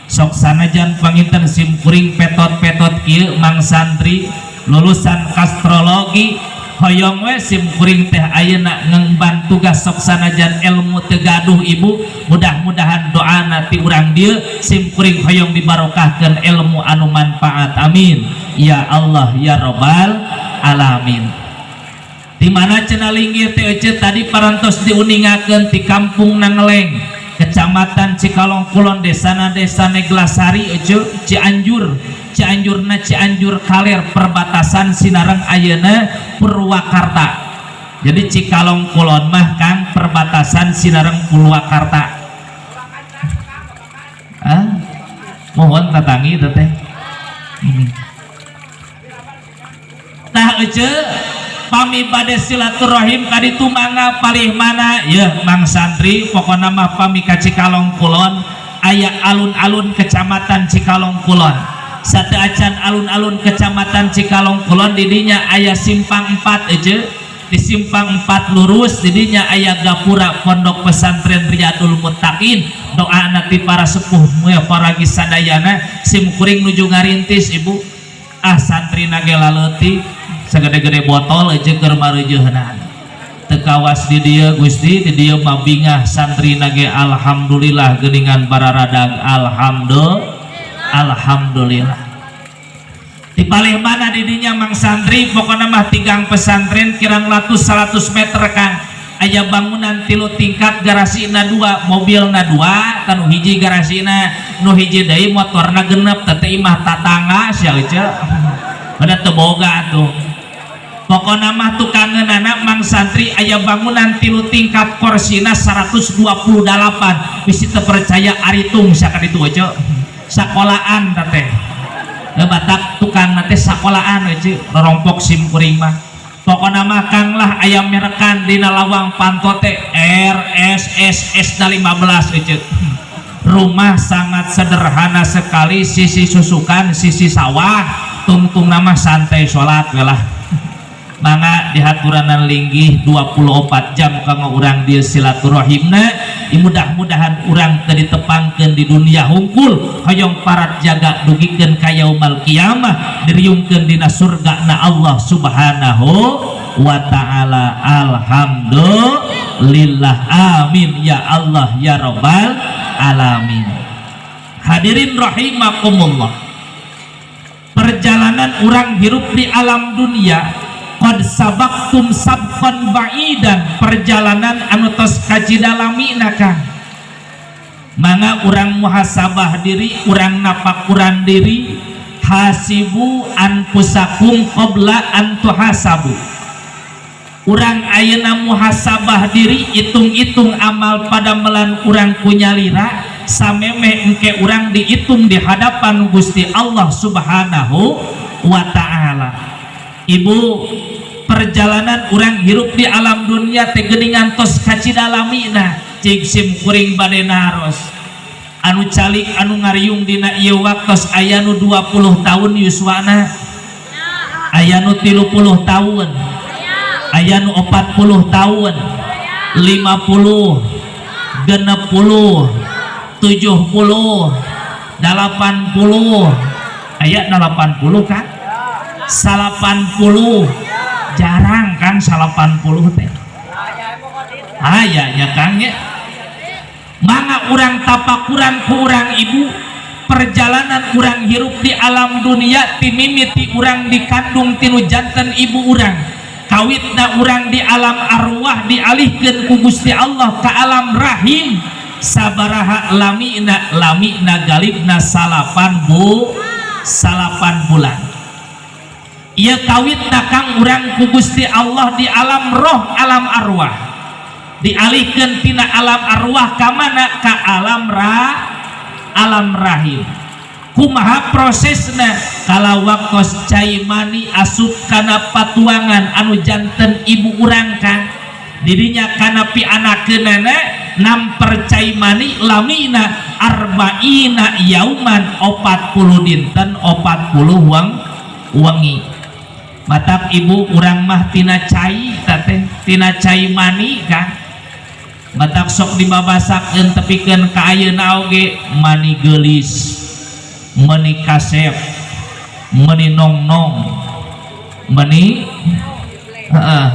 sok sanajan panginten sim kuring petot-petot kieu, mang santri lulusan kastrologi, hoyong we sim kuring teh ayeuna ngemban tugas, sok sanajan ilmu teu gaduh. Ibu, mudah-mudahan doa ti urang dieu, sim kuring hoyong dibarokahkeun ilmu anu manfaat. Amin ya Allah ya robbal alamin. Di mana cenah linggih teh, ece? Tadi parantos diuningakeun, di Kampung Nangeleng, Kecamatan Cikalong Kulon, desana Desa Neglasari, ece, Cianjur. Cianjurna Cianjur Kaler, perbatasan sinareng ayeuna Purwakarta. Jadi Cikalong Kulon mah, Kang, perbatasan sinareng Purwakarta. Ah, mohon tatangi teh. Tah ece, pami bade silaturahim kaditu mangga. Palih mana ya, mang santri? Pokona mah pami ka Cikalong Kulon, aya alun-alun Kecamatan Cikalong Kulon. Sateuacan alun-alun Kecamatan Cikalong Kulon, didinya aya simpang 4 ece. Di simpang 4 lurus, didinya aya gapura Pondok Pesantren Riyadul Muttaqin. Doa nanti para sepuh ya, para sadayana. Sim kuring nuju ngarintis, Ibu. Ah, santri nage laleutik sagede-gede botol aja keur mareujeunna. Teu kawas di dieu, Gusti. Di dieu mah bingah, santri nage alhamdulillah geuningan bararadag. Alhamdulillah, alhamdulillah. Di palih mana didinya, mang santri? Pokoknya mah tigang pesantren kirang ratus 100 meter, Kang, aya bangunan tilu tingkat, garasina dua, mobilna dua, tanu hiji garasina, nu hiji deui motorna genep. Teh imah tatangga sia ece, pada teu boga tuh. Pokokna mah tukangeunana, mang santri, aya bangunan tilu tingkat, korsina 128. Bisi teu percaya, aritung sia ka ditu ece. Sakolaan teh batak tukang teh sakolaan ece, rorompok sim kuring mah. Pokokna mah, Kang, lah aya merekan dina lawang panto teh R S S S 15 ece. Rumah sangat sederhana sekali, sisi susukan, sisi sawah, tungtung nama santai sholat lah. Mangga dihaturanan linggih 24 jam kanggo urang dieu silaturahimna. Mudah-mudahan urang teu ditepangkeun di dunia hungkul, hoyong parat jaga dugikeun ka yaumal kiamah, diriungkeun dina surga na Allah Subhanahu wa taala. Alhamdulillah, amin ya Allah ya robbal alamin. Hadirin rahimakumullah, perjalanan urang hirup di alam dunia, qad sabaqtum sabqan ba'idan, perjalanan anu tos kacidalamina, Kang. Mangga urang muhasabah diri, urang napakuran diri. Hasibu anfusakum qabla an tuhasabu. Urang ayeuna muhasabah diri, hitung-hitung amal padamelan urang kunyalira, samemeh engke urang dihitung di hadapan Gusti Allah Subhanahu wa taala. Ibu, perjalanan urang hirup di alam dunia teh geuningan tos kacidalamina. Cik sim kuring bade naros, anu calik, anu ngariung dina ieu waktos, aya nu 20 tahun yuswana, aya nu 30 tahun, aya nu 40 tahun, 50, 60, 70, 80, aya 80 kan, 80 jarang kan. 80 teh aya nya, Kang, ya. Mangga urang tapakuran ku urang, Ibu. Perjalanan urang hirup di alam dunia, ti mimiti urang dikandung tinu janten ibu urang, kawitna urang di alam arwah dialihkeun ku Gusti Allah ke alam rahim, sabaraha lamina? Lamina galibna 9 bulan. Ieu kawitna, Kang, urang ku Gusti Allah di alam roh, alam arwah. Dialihkeun tina alam arwah ka mana? Ka alam ra, alam rahim. Kumaha prosesna? Kalau waktos cai mani asup kana patuangan anu janten ibu urang kan, didinya kana pianakeunana namper cai mani lamina arba'ina yauman, 40 dinten 40 wang wengi. Matak ibu, urang mah tina cai teh, tina cai mani kan. Matak sok dibabasakeun tepikeun ka ayeuna oge, mani geulis, meni kasep, meni nong nong, meni, heeh,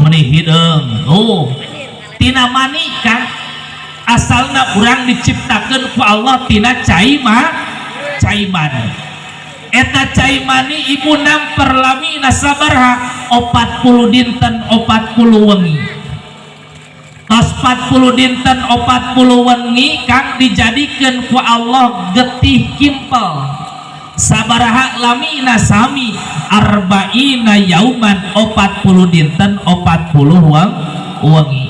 meni hideung. Oh, tina mani kan. Asalna urang diciptakeun ku Allah tina cai ma cai mani. Eta cai mani, ibu, namper lamina sabaraha? 40 dinten 40 wengi. Tos 40 dinten 40 wengi, kang, dijadikan ku Allah getih kimpel. Sabaraha lamina? Sami, arba'ina yauman, 40 dinten 40 wang wengi.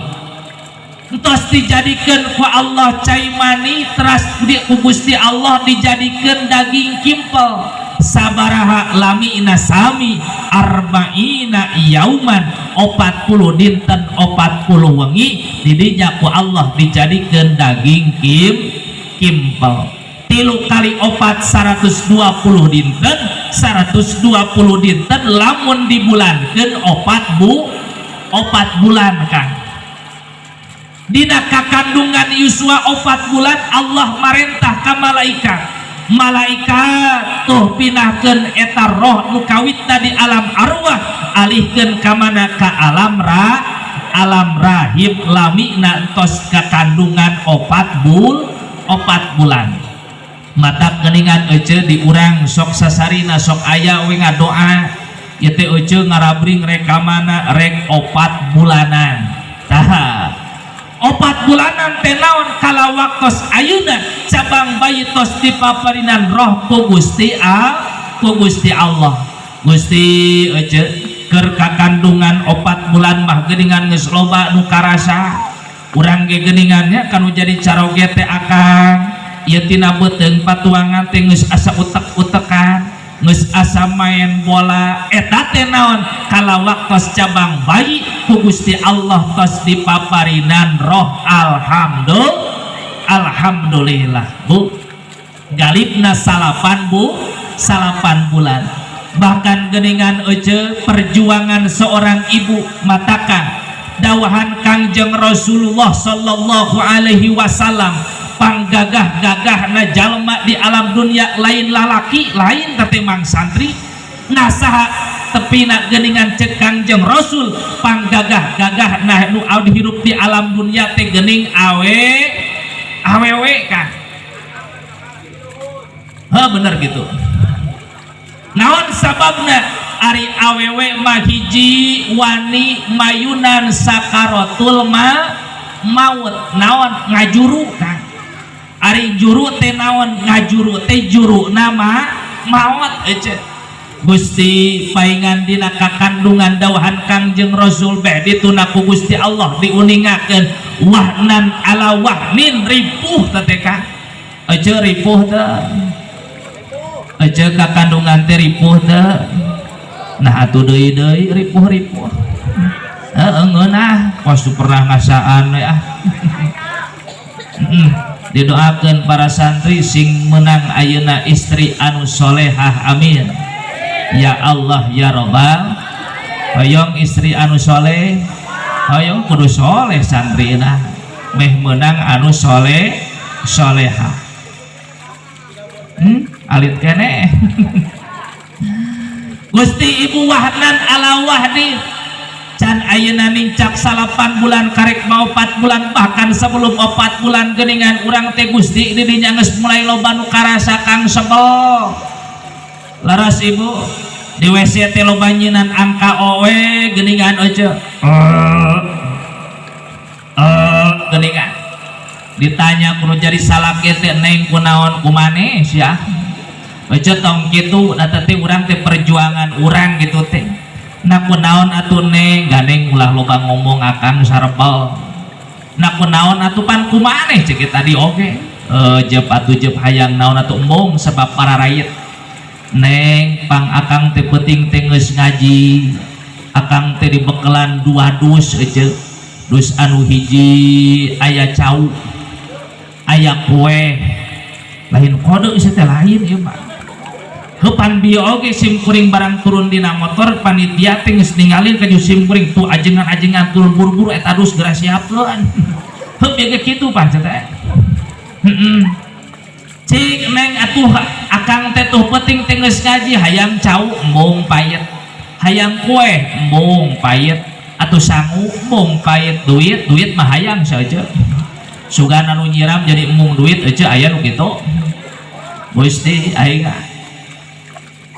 Entos dijadikan ku Allah cai mani, teras di ku Gusti Allah dijadikan daging kimpel. Sabaraha lamina? Sami, arba'ina yauman, 40 dinten 40 wengi. Didinya ku Allah dijadikan daging kimpel. 3 kali 4, 120 dinten 120 dinten. Lamun dibulankan 4 bulan, kan. Dina kakandungan yuswa 4 bulan, Allah marentah ka malaikat, "Malaikat, tuh pindahkeun eta roh nu kawitna di alam arwah, alihkeun ka mana? Ka alam rahim." Lamina tos kakandungan 4 bulan. Matak geningan ece, di urang sok sasarina sok aya we ngadoa ieu teh, ece ngarabring rek ka mana? Rek 4 bulanan. Tah, 4 bulanan teh naon? Kala waktos ayeuna cabang bayi tos dipaparinan roh ku Gusti Allah. Gusti, ece keur kakandungan 4 bulan mah geuningan geus loba nu karasa. Urang ge geuningannya kanu jadi caroge teh, akang, ieu tina beuteung patuangan teh geus asa utek-utekan, geus asa main bola. Eta teh naon? Kala waktos cabang bayi ku Gusti Allah tos dipaparinan roh. Alhamdulillah, alhamdulillah, Bu. Galibna salapan, Bu, 9 bulan. Bahkan geningan ece, perjuangan seorang ibu, matakan dawahan Kangjeng Rasulullah Sallallahu Alaihi Wasallam, panggagah-gagah na jalma di alam dunia lain lalaki, lain tapi mang santri. Nah, saha tepina? Geningan cek Kangjeng Rasul, panggagah-gagah nah nu hirup di alam dunia teh gening awewe kan. Ha, bener gitu. Naon sababna? Ari awewe mah hiji, wani mayunan sakaratul maut. Naon? Ngajuru kan. Ari juru teh naon? Ngajuru teh juru nama maut ece. Gusti, paingan dina kakandungan dawahan Kangjeng Rasul beh dituna ku Gusti Allah diuningakeun wahnan ala wahnin, ripuh teh ka ece. Ripuh teh ece kakandungan teh? Ripuh teh? Nah, atuh deui deui ripuh-ripuh. Heeh, ngeunah pas pernah ngasaan we ah. Didoakan para santri sing menang ayeuna istri anu solehah, amin ya Allah ya robbal. Hoyong istri anu soleh, hoyong kudu soleh santri nah, meh menang anu soleh solehah. Alit kene. Gusti, ibu, wahnan ala wahni can ayeuna nincak 9 bulan, karek mau 4 bulan. Bahkan sebelum 4 bulan geningan urang teh, Gusti, didinya geus mulai loba nu karasa, kang, sebel. Laras, ibu, di WC teh loba nyinan angka owe geningan oce, geningan. Ditanya kudu jadi salaki teh, "Neng, kunaon, kumanes ya?" Oce, tong kitu da teh, urang teh perjuangan urang gitu teh. Nah, kunaon atuh, Neng? Gandeng ulah loba ngomong, akang sarebel. Nah, kunaon atuh? Pan kumaha cek tadi oge jep atuh, jep hayang naon atuh? Embung sebab para rakyat. Neng, pang akang teh peuting teh geus ngaji, akang teh dibekelan dua dus aja. Dus anu hiji aya cau, aya kue, lain kode ieu teh, lain ieu mah. Heupan bieu oge sim kuring barang turun dina motor, panitia teh geus ningalin ka sim kuring tuh, ajengan-ajengan turun buru-buru, eta dus geura siapkeun. Heup ieu ge kitu pan teh. Heeh. Cik Neng atuh, akang teh tuh peuting teh geus ngaji, hayang cau embung payet, hayang kue embung payet, atuh sangu embung payet, duit duit mah hayang saja. Sugan anu nyiram jadi embung duit aja, aya nu kitu. Gusti aing.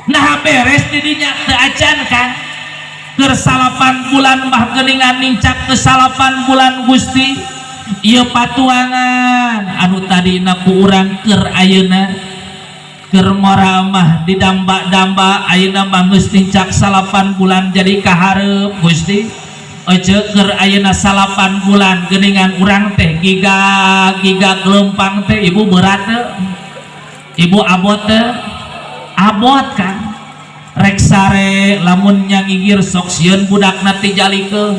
Nah, beres didinya teu acan kan keur 9 bulan mah geuningan nincak ke 9 bulan. Gusti, ieu patuangan anu tadina ku urang keur ayeuna keur ngora mah didamba-damba, ayeuna mah geus nincak 9 bulan jadi kahareup. Gusti, ece keur ayeuna 9 bulan geuningan urang teh giga giga gelempang teh. Ibu, berat teu? Ibu, abot teu? Abot kan? Rek sare lamun nyangigir sok sieun budakna tijalikeun,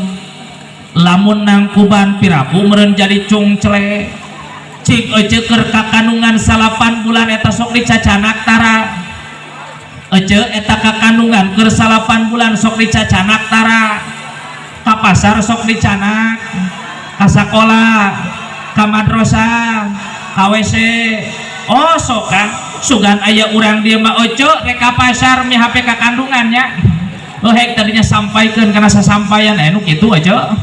lamun nangkuban piraku meureun jadi cungcle. Cik ece, keur kakandungan 9 bulan eta sok dicacanak tara? Ece, eta kakandungan keur 9 bulan sok dicacanak tara? Ka pasar sok dicanak, ka sakola, ka madrasah, ka WC, oh sok kan. Sugan aya urang dia mah, oco rek ka pasar mi HP kakandungannya. Oh, hek tadinya sampaikan karena sasampaian anu kitu aja.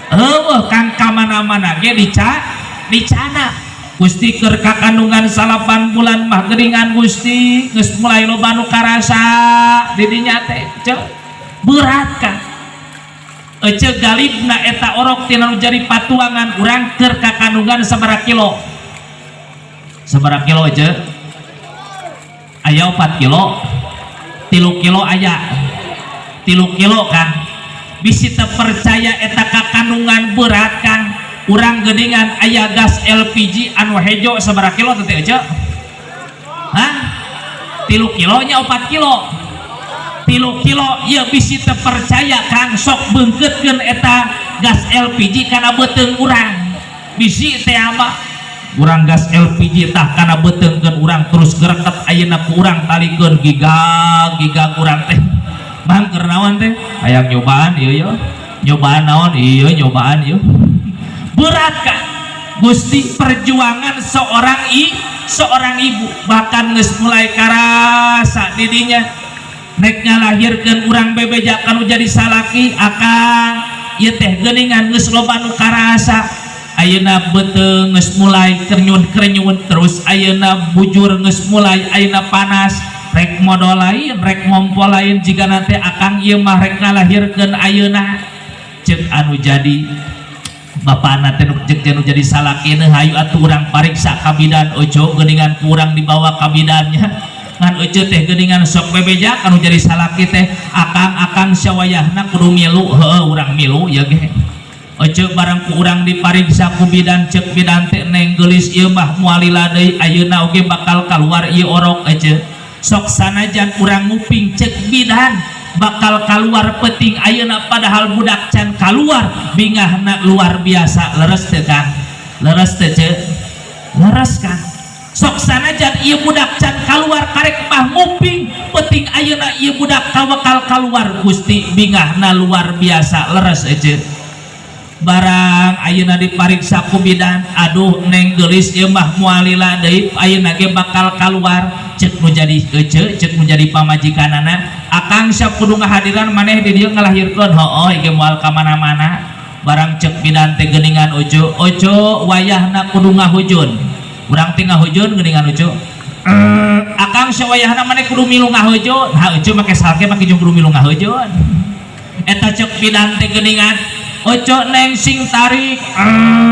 Eueuh kan ka mana-mana ge dicanak. Gusti, keur kakandungan 9 bulan mah geuningan Gusti geus mulai loba nu karasa didinya teh. Ceu, berat kan? Ece, galibna eta orok tina nu jadi patuangan urang keur kakandungan sabaraha kilo? Sabaraha kilo, Ece? Aya 4 kilo, 3 kilo, aya 3 kilo kan. Bisi teu percaya eta kakandungan berat kan, urang geuningan aya gas LPG anu hejo sabaraha kilo teh, Ece? Hah? 3 kilonya, 4 kilo, 3 kilo ya. Bisi teu percaya kang, sok beungkeutkeun eta gas LPG kana beuteung urang. Bisi teh apa urang gas LPG tah kana beuteungkeun urang, terus gereket ayeuna ku urang talikeun giga giga urang teh. Bang, keur naon teh? Hayang nyobaan ieu. Ieu nyobaan naon? Ieu nyobaan ieu. Berat kan? Gusti, perjuangan seorang ibu bahkan geus mulai karasa didinya nek ngalahirkeun urang bebeja kanu jadi salaki, akang ieu teh geuningan geus loba nu karasa. Ayeuna beuteung geus mulai krenyun-krenyun, terus ayeuna bujur geus mulai ayeuna panas, rek modol lain, rek ngompol lain jika nanti. Akang ieu mah rek ngalahirkeun ayeuna. Ceuk anu jadi bapana teh, ceuk anu jadi salakina, hayu atuh urang pariksa ka bidan. Ojo, geuningan kurang dibawa ka bidannya, ngan ece teh geuningan sok bebeja anu jadi salaki teh, akang, akang sawayahna kudu milu. Heueuh, urang milu ya ge. Ece, barang ku urang dipariksa ku bidan, ceuk bidan teh, neng geulis ieu mah moal lila deui, ayeuna oge bakal keluar ieu orok. Ece, sok sanajan urang nguping ceuk bidan bakal keluar peting ayeuna, padahal budak can keluar, bingahna luar biasa. Leres teu, Kang? Leres teu, Ceu? Leres kan? Sok sanajan ieu budak can keluar, karek mah nguping peting ayeuna ieu budak bakal keluar. Gusti, bingahna luar biasa. Leres, Ece? Barang ayeuna dipariksa ku bidan, aduh neng geulis ieu mah moal lila deui, ayeuna ge bakal keluar. Ceuk nu jadi ece, ceuk nu jadi pamajikanana, akang siap kudu ngahadiran maneh di dieu ngalahirkeun. Hooh, ieu moal ka mana-mana. Barang ceuk bidan teh geuningan, ojo ojo wayahna kudu ngahujun. Urang teh ngahujun geuningan, ojo. Akang, sawayahna maneh kudu milu ngahujun. Ha, ojo make salke make jeung kudu milu ngahujun eta. Ceuk bidan teh geuningan, ojo neng sing tarik.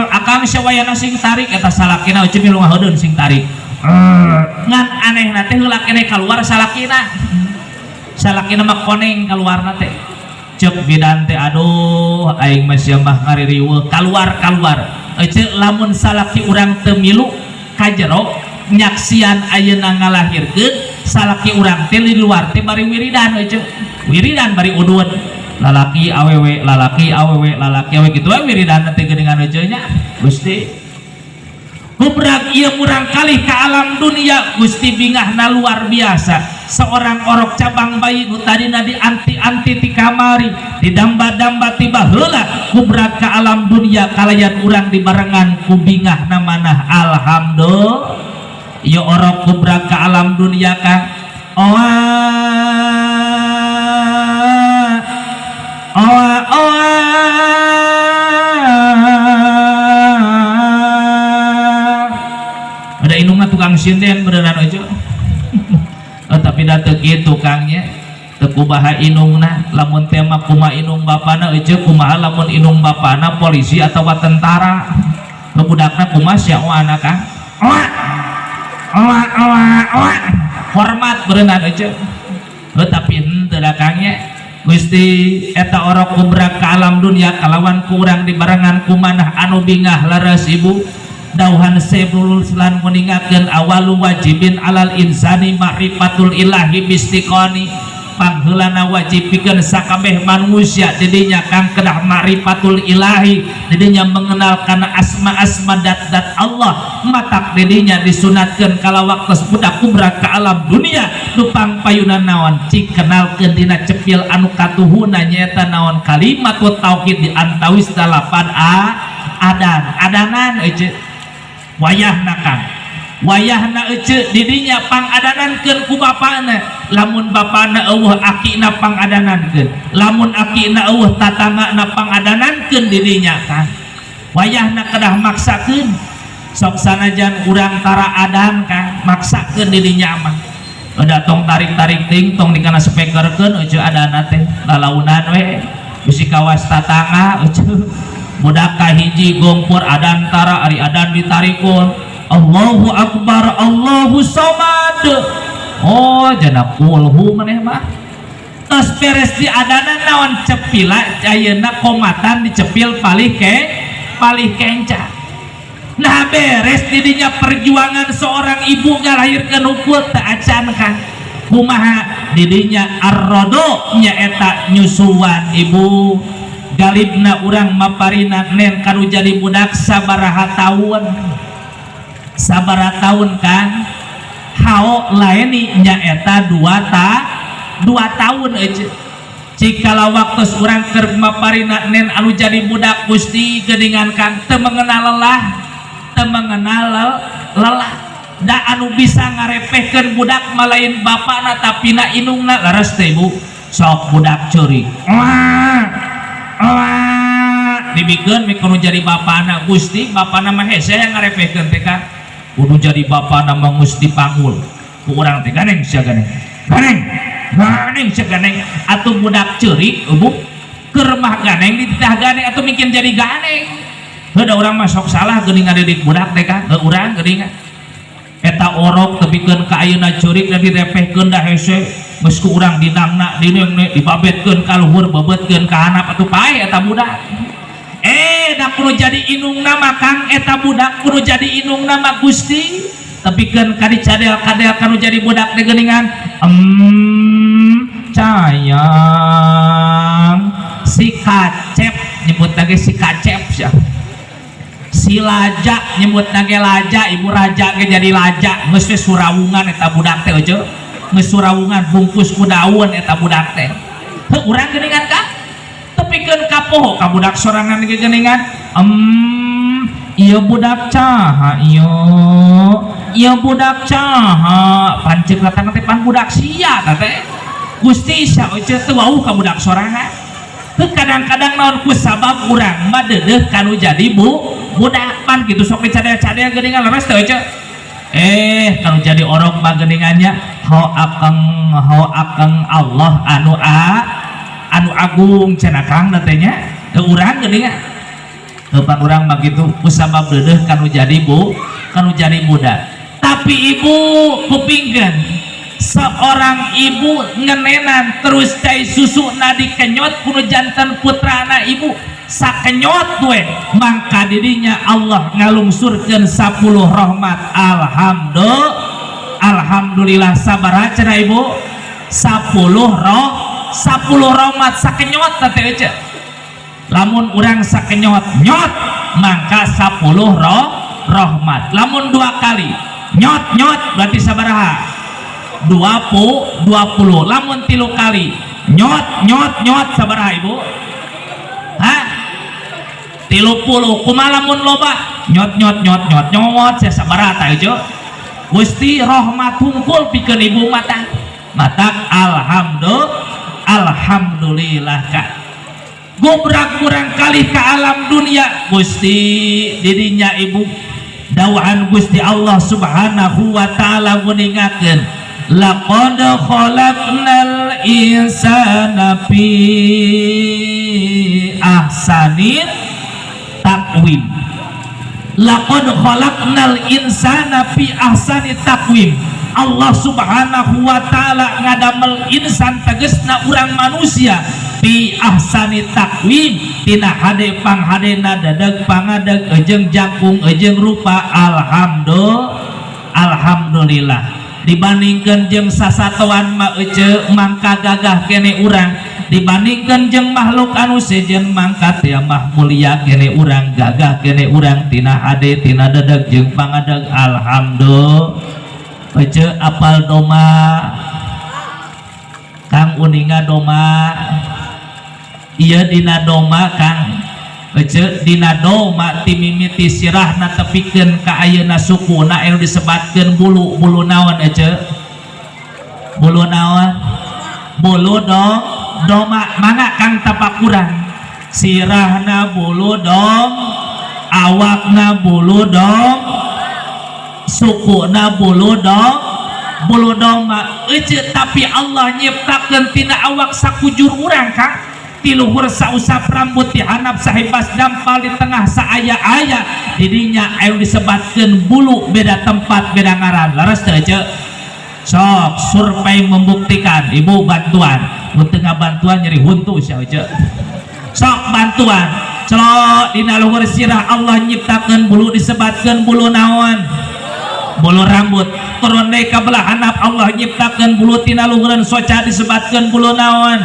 Akang sawayahna sing tarik. Eta salakina, ojo milu ngahudun sing tarik. Ngan anehna teh heula keneh keluar salakina. Salakina mah koneng keluarna teh. Cek bidan teh, aduh, aing mah sia mah ngaririweuh kaluar-kaluar. Ece, lamun salaki urang teu milu ka jero nyaksian ayeuna ngalahirkeun, salaki urang teh di luar teh bari wiridan. Ece, wiridan bari udud, lalaki awewe, lalaki awewe, lalaki awewe, kitu we wiridan teh geuningan. Ece nya, Gusti, gubrak ieu murang kali ke alam dunia. Gusti, bingahna luar biasa. Seorang orok cabang bayi nu tadina di anti-anti ti kamari, didamba-damba ti baheula, gubrak ke alam dunia kalayan urang dibarengan ku bingahna manah. Alhamdulillah, ieu orok gubrak ke alam dunia, Kang. Oa oa oa, ada indungna tukang sinden beneran aja. Oh, tapi da teu kitu, Kang, nya teu kumaha indungna. Lamun tema kumaha indung bapana euceu, kumaha lamun indung bapana polisi atau tentara, budakna kumaha sia? Oh, anak, Kang, oa oa oa oa, hormat berenang euceu. Oh, tapi henteu da, Kang, nya. Gusti, eta orok kubrak ke alam dunia kalawan kurang dibarengan kumanah anu bingah. Leres, Ibu, dauhan Syekh Ruslan meninggalkan awalu wajibin alal insani ma'rifatul ilahi bistiqoni. Pangheulana wajib pikeun sakabeh manusia didinya, Kang, kedah ma'rifatul ilahi, didinya mengenal kana asma-asma dat-dat Allah. Matak didinya disunatkeun kala waktu budak kubrak ke alam dunia, lupang payunan naon, cik kenalkeun dina cepil anu katuhuna, nyaeta naon? Kalimat tauhid di antawis dalapan a adan adanan. Ece, wayahna, Kang, wayahna ece didinya pangadanankeun ku bapana. Lamun bapana eueuh, akina pangadanankeun. Lamun akina eueuh, tatanggana pangadanankeun didinya, Kang. Wayahna kedah maksakeun, sok sanajan urang tara adan, Kang, maksakeun didinya mah. Udah, tong tarik-tarik ting, tong dikana speakerkeun ece adana teh, lalaunan we bisi kawas tatangga. Ece, budak kahiji gompor adan tara, ari adan ditarikun, Allahu Akbar, Allahu Somad. Oh, jana kulhu maneh mah. Tos beres di adanan naon, cepila ayeuna komatan dicepil palih ke palih kenca. Nah, beres didinya perjuangan seorang ibu ngalahirkeun hukul teu acan, Kang. Kumaha didinya? Arrodo nyaeta nyusuan. Ibu, galibna urang maparina nen kanu jadi budak sabaraha tahun, sabaraha tahun, Kang? Hao laeni nyaeta 2 tahun. Ece, cikala waktu urang keur maparina nen anu jadi budak, Gusti, geuningan, Kang, teu mengenal lelah, teu mengenal lelah. Da anu bisa ngarepehkeun budak malain bapakna, tapi na indungna. Leres teh, Ibu? Sok budak ceurik, wah wah, dibikeun we kudu jadi bapakna. Gusti, bapakna mah hese yang ngarepehkeun teh, Kang. Kudu jadi bapakna mah geus dipanggul ku urang teh, ganeng sia, ganeng, ganeng, ganeng sia, ganeng. Atuh budak ceurik, Ibu, keur mah ganeng, dititah ganeng, atuh mungkin jadi ganeng. Heuh, da urang mah sok salah geuning ngadidik budak teh, Kang. Heuh, urang geuning eta orok tepikeun ka ayeuna ceurik dan direpehkeun, da hese geus ku urang dinangna dineng dibabetkeun ka luhur, bebetkeun ka handap, atuh paeh eta budak. Eh, da kudu jadi indung nama, Kang. Eta budak kudu jadi indung nama. Gusti, tepikeun ka dicadel-kadel kanu jadi budak teh geuningan, cayang si kacep, nyebut lagi si kacep sia, si laja, nyebut lagi laja. Ibu, raja ge jadi laja. Geus we surawungan eta budak teh euceu, geus surawungan, bungkus ku daun eta budak teh. Heuh, urang geuningan, Kang, tepikeun ka poho ka budak sorangan ge geuningan, ieu budak caha ieu, ieu budak caha? Pancek datang teh pan budak sia teh. Gusti, sia euceu teu wauh ka budak sorangan. Heuh, kadang-kadang naon ku sabab urang mah deudeuh kanu jadi bu budak pan gitu, sok dicadel-cadel geuningan. Leres teh euceu? Eh, kalau jadi orok mah geuningannya, ho akeng, ho akeng Allah anu a anu agung cenah, Kang, teh nya. Teu urang geuningan. Heuh, pan urang mah kitu ku sabab deudeuh kanu jadi bu kanu jadi budak. Tapi Ibu, kupingkeun. Seorang ibu ngenenan terus cai susu na dikenyot ku nu janten putrana ibu, sakenyot we mangka didinya Allah ngalungsurkeun 10 rahmat. Alhamdulillah, alhamdulillah. Sabaraha cenah, Ibu? 10 roh, 10 rahmat sakenyot teh, Ece. Lamun urang sakenyot nyot mangka 10 roh rahmat. Lamun dua kali nyot nyot berarti sabaraha? 20, 20. Lamun tilu kali nyot nyot nyot sabaraha, Ibu? Hah? 30. Kumaha lamun loba nyot nyot nyot nyot nyot sia, sabaraha tah, Ijo? Gusti, rahmat hungkul pikeun ibu mata matak. Alhamdulillah, alhamdulillah. Kak gobrak kurang kali ke alam dunia, Gusti, dirinya ibu dawuhan Gusti Allah Subhanahu wa Ta'ala nguningakeun, laqad khalaqnal insana fi ahsani taqwim. Laqad khalaqnal insana fi ahsani taqwim. Allah Subhanahu wa Ta'ala ngadamel insan, tegesna urang manusia, fi ahsani taqwim, tina hade panghadena, dadeg pangadeg, ejeng jangkung ejeng rupa. Alhamdulillah, alhamdulillah. Dibandingkan jeung sasatoan mah, ece, mangka gagah kene urang. Dibandingkan jeung makhluk anu sejen, mangka teh mah mulia kene urang, gagah kene urang tina hade, tina dedeg jeung pangadeg. Alhamdulillah. Ece, apal doma? Kang, uninga doma? Iya, dina doma, Kang Ece, dina doma timimiti sirahna tepikeun ka ayeuna sukuna anu disebatkeun bulu. Bulu naon, Ece? Bulu naon? Bulu do doma. Mangga, Kang, tapakuran. Sirahna bulu dom, awakna bulu dom, sukuna bulu dom, bulu domba, Ece. Tapi Allah nyiptakeun tina awak sakujur urang, Kang, ti luhur sausap rambut, di handap sahibas dampal, di tengah saaya-aya, didinya anu disebatkeun bulu, beda tempat beda ngaran. Laras teu, Ece? Sok survei membuktikan. Ibu bantuan, mun teu ngabantuan nyeri huntu sia, Ece. Sok bantuan, celok. Dina luhur sirah Allah nyiptakeun bulu disebatkeun bulu naon? Bulu rambut. Turun deui ka belah handap, Allah nyiptakeun bulu tina luhureun soca disebatkeun bulu naon?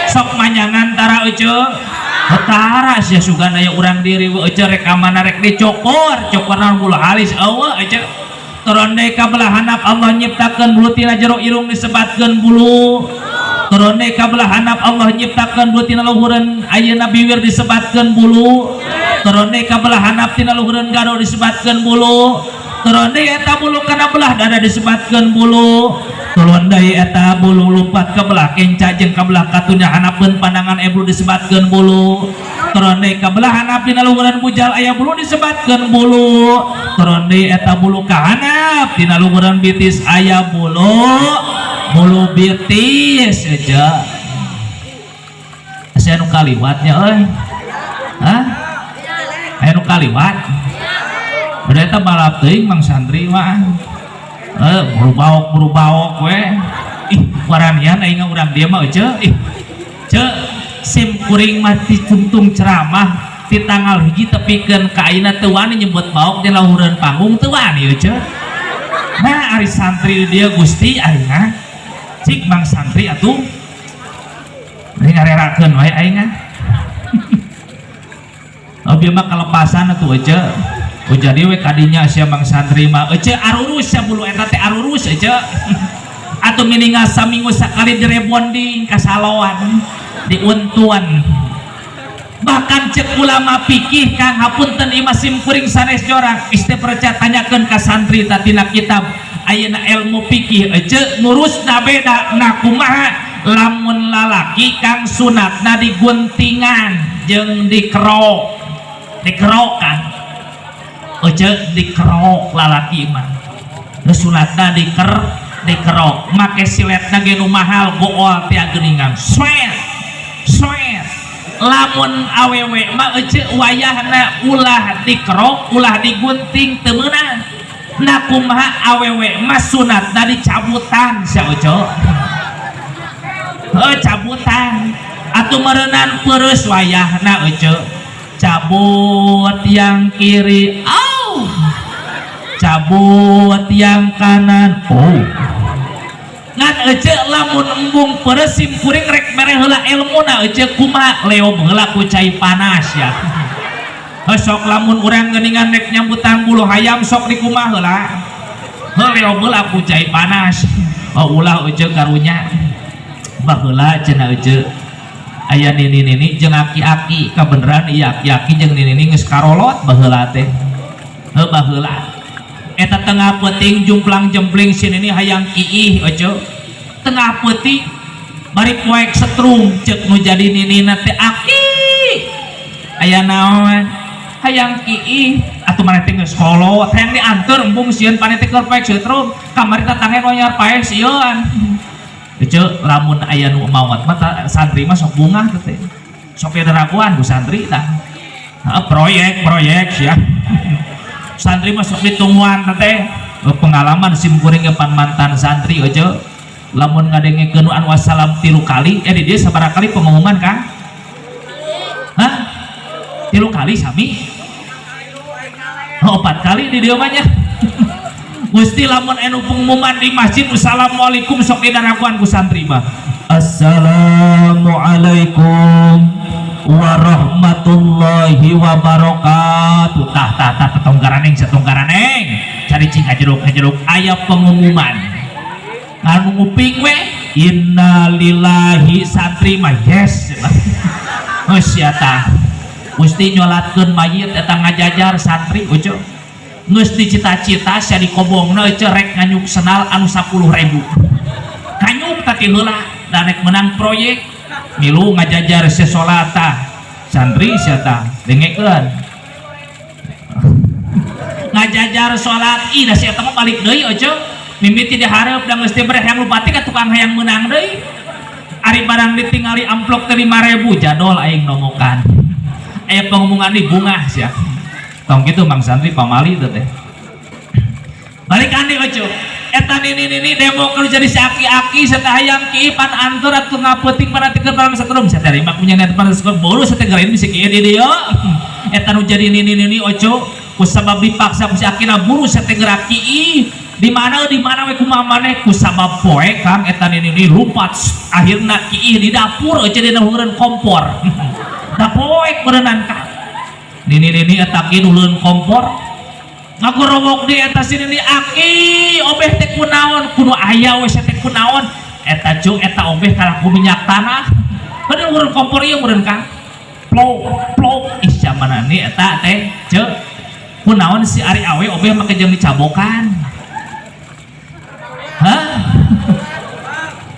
Sok manyangan tara, Ece? Tara sia. Sugan aya urang diri we, Ece, rek ka mana rek dicukur cukur bulu halis eueuh, Ece. Turun deui ka belah handap, Allah nyiptakeun bulu tina jero irung disebatkeun bulu. Turun deui ka belah handap, Allah nyiptakeun bulu tina luhureun ayeuna bibir disebatkeun bulu. Turun deui ka belah handap, tina luhureun gado disebatkeun bulu. Turun deui eta bulu kana belah dada disebatkeun bulu. Turun deui eta bulu lupat ke belah kenca jeung ka belah katunya, hanapeun pandangan eblu disebatkeun bulu. Turun deui ka belah handap, dina luhureun bujal aya bulu disebatkeun bulu. Turun deui eta bulu ka handap, dina luhureun bitis aya bulu, bulu bitis aja. Asa nu kaliwatnya euy? Hah? Aya nu kaliwat? Udah eta balap teuing mang santri mah. Eh, buru baok, buru baok we. Ih, waranian aing urang dia mah, Ece. Ih. Ce, sim kuring mah tungtung ceramah ti tanggal 1 tepikeun ka ayeuna teu wani nyebut baok di lahureun panggung, teu wani, Ece. Nah, ari santri dia, Gusti aing mah. Cik mang santri atuh. Ini ngarerakeun wae aing ah. Oh, bieu mah kelepasan atuh, Ece. Oh, jadi we kadinya sia mang santri mah, Ece, arurus sia bulu eta teh, arurus, Ece. Atau minimal saminggu sakali direbonding ka saloan, diuntuan. Bahkan cek ulama fikih, Kang, hapunten imah sim kuring sanes jorang isti percaya, tanyakeun ka santri tatina kitab. Ayeuna ilmu fikih, Ece, ngurusna beda. Nah, kumaha lamun lalaki, Kang, sunatna diguntingan jeung dikerok? Dikerok kan, Ece? Dikerok lalaki mah sunatna dikerok make siletna ge nu mahal, gool tia geuningan, swet swet. Lamun awewe mah, Ece, wayahna ulah dikerok, ulah digunting, teu meunang. Nah, kumaha awewe mah sunatna dicabutan sia, Oco? Heuh, cabutan atuh meureunan peurus wayahna, Oco. Cabut yang kiri, au, cabut yang kanan, oh. Ngan ece, lamun embung peurus, sim kuring rek mere heula ilmuna, Ece. Kumaha? Leob heula ku cai panas ya. Heuh, sok lamun urang geuningan rek nyambutan bulu hayam, sok dikumaha heula? Heuh, leob heula ku cai panas. Oh, ulah, Ece, karunya. Baheula cenah, Ece, aya nini-nini jeung aki-aki. Kabeneran ieu aki-aki jeung nini-nini geus karolot baheula teh. Heuh, baheula eta tengah peuting jumplang jempling si nini hayang kiih, Oco. Tengah peuting bari poek setrum. Ceuk nu jadi ninina teh, "Aki, aya naon?" "Hayang kiih." "Atuh maneh teh geus kolot, hayang dianteur embung sieun paneh teh keur poek setrum. Kamari tatangen wanyar paeh sieun." Ece, lamun aya nu maot mah santri mah sok bungah teh, sok deraguan ku santri tah. Heeh, proyek proyek sia. Santri mah sok ditungguan teh. Pengalaman sim kuring ge pan mantan santri, Oce. Lamun ngadengekeun anu wassalam tilu kali, eh, di dieu sabaraha kali pengumuman, Kang? Hah? Tilu kali sami? Oh, opat kali di dieu mah nya. Gusti, lamun anu pengumuman di masjid assalamualaikum, sok didarakuan ku santri mah, "Assalamualaikum warahmatullahi wabarakatuh." Tah tah tah, tetonggaraneng satonggaraneng cari cing kajeruk kajeruk aya pengumuman nganu nguping we, "Innalillahi." Santri mah yes. Geus sia tah. Gusti, nyolatkeun mayit eta ngajajar santri, Ucu. Geus dicita-cita sia dikobongna, Ece, rek nganyuk senal anu 10.000. Kanyuk tati heula da rek menang proyek. Milu ngajajar sia salat tah. Santri sia tah, dengekeun. Ngajajar salat, ih, da sia eta mah balik deui, Oce. Mimiti dihareup da geus teh hayang lupati ka tukang hayang meunang deui. Ari barang ditingali amplop teh 5000, jadol aing nomokan. Aya pengumuman di bungah sia. Tong kitu, Mang, santri pamali teh teh. Balik andi, Oce. Eta nini nini demo kalau jadi si aki-aki serta hayang ki pan antur atuh ngapeuting pan teu palam setrum saya terima punya net pan sekolah bolu saya gerain bisa kieu di dieu. Eta nu jadi nini nini, Oco, ku sabab dipaksa ku si akina buru saya gerak kiih di mana di mana we kumaha maneh. Ku sabab poe, Kang, eta nini nini lumpat, akhirna kiih di dapur, Oce, dina heureun kompor. Da poek berenang, Kang. Nini nini eta ki heureun kompor ngagorowok di eta si nini, "Aki, obeh teh kunaon?" "Kudu aya we teh kunaon eta cung." Eta obeh kalah ku minyak tanah bener heureun kompor ieu meureun, Kang. Plok plok. Ih, zamana ni eta teh ceuk kunaon si ari awe obeh make jeung dicabokan? Hah?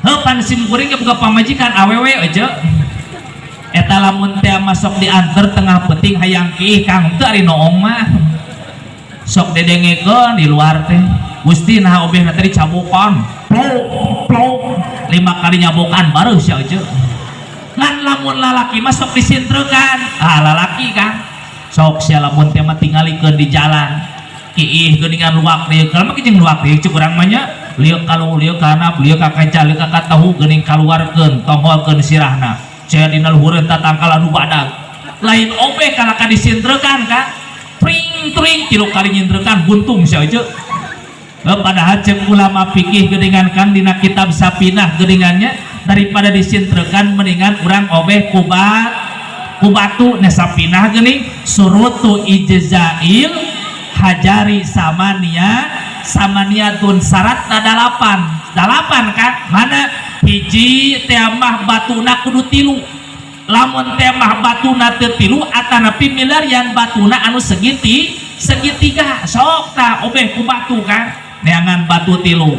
Heuh, pan sim kuring ge boga pamajikan awewe aja. Eta lamun teh masuk diantar tengah peuting hayang kiih, Kang, teu ari noong mah sok dedengekeun di luar teh. Gusti, nah obeh teh dicabokan, plok plok, lima kali nyabokan baru sia aja. Ngan lamun lalaki mah sok disintrekan. Ah, lalaki kan sok sia lamun teh mah tingalikeun di jalan kiih geuningan luak lieu kalau mah jeung luak lieu cek urang mah nya, lieu kalau lieu kana lieu ka kenca lieu ka tahu geuning kaluarkeun tongholkeun sirahna sia dina luhureun tatangkal anu badag. Lain obeh kalah ka disintrekan ka tring tring tilu kali nyintrekan buntung sia aja. Padahal cek ulama fikih geuningan, Kang, dina kitab Sapinah geuningannya, daripada disintrekan mendingan urang obeh kubat ku batu. Na Sapinah geuning surutu ijzail hajari samania samaniatun, syaratna dalapan. Dalapan kan mana? Hiji teh mah batuna kudu tilu. Lamun teh mah batuna teu tilu atanapi milarian batuna anu segiti segitiga, sok tah obeh ku batu kan. Neangan batu tilu,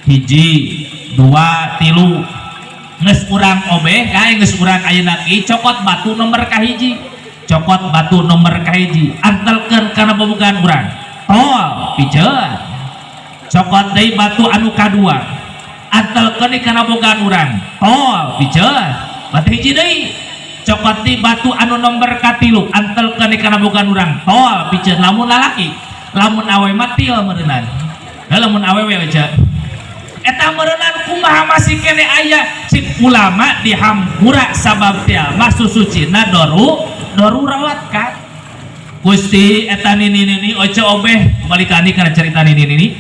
hiji dua tilu, geus urang obeh kae. Geus urang ayeuna ki cokot batu nomor kahiji, cokot batu nomor kahiji, antelkeun kana bobogan urang, tol piceun. Cokot deui batu anu kadua, antelkeun kana bobogan urang, tol piceun. Batu hiji deui, cokot di batu anu nomor katilu, antelkeun kana bobogan urang, tol piceun. Lamun lalaki, Lamun awewe mah til meureunan. Da lamun awewe aja eta meureunan kumaha masih kene aya cik ulama dihampura sabab teh mah susucina doru dorurat kan. Gusti, eta nini nini oce obeh balikan kana cerita nini nini.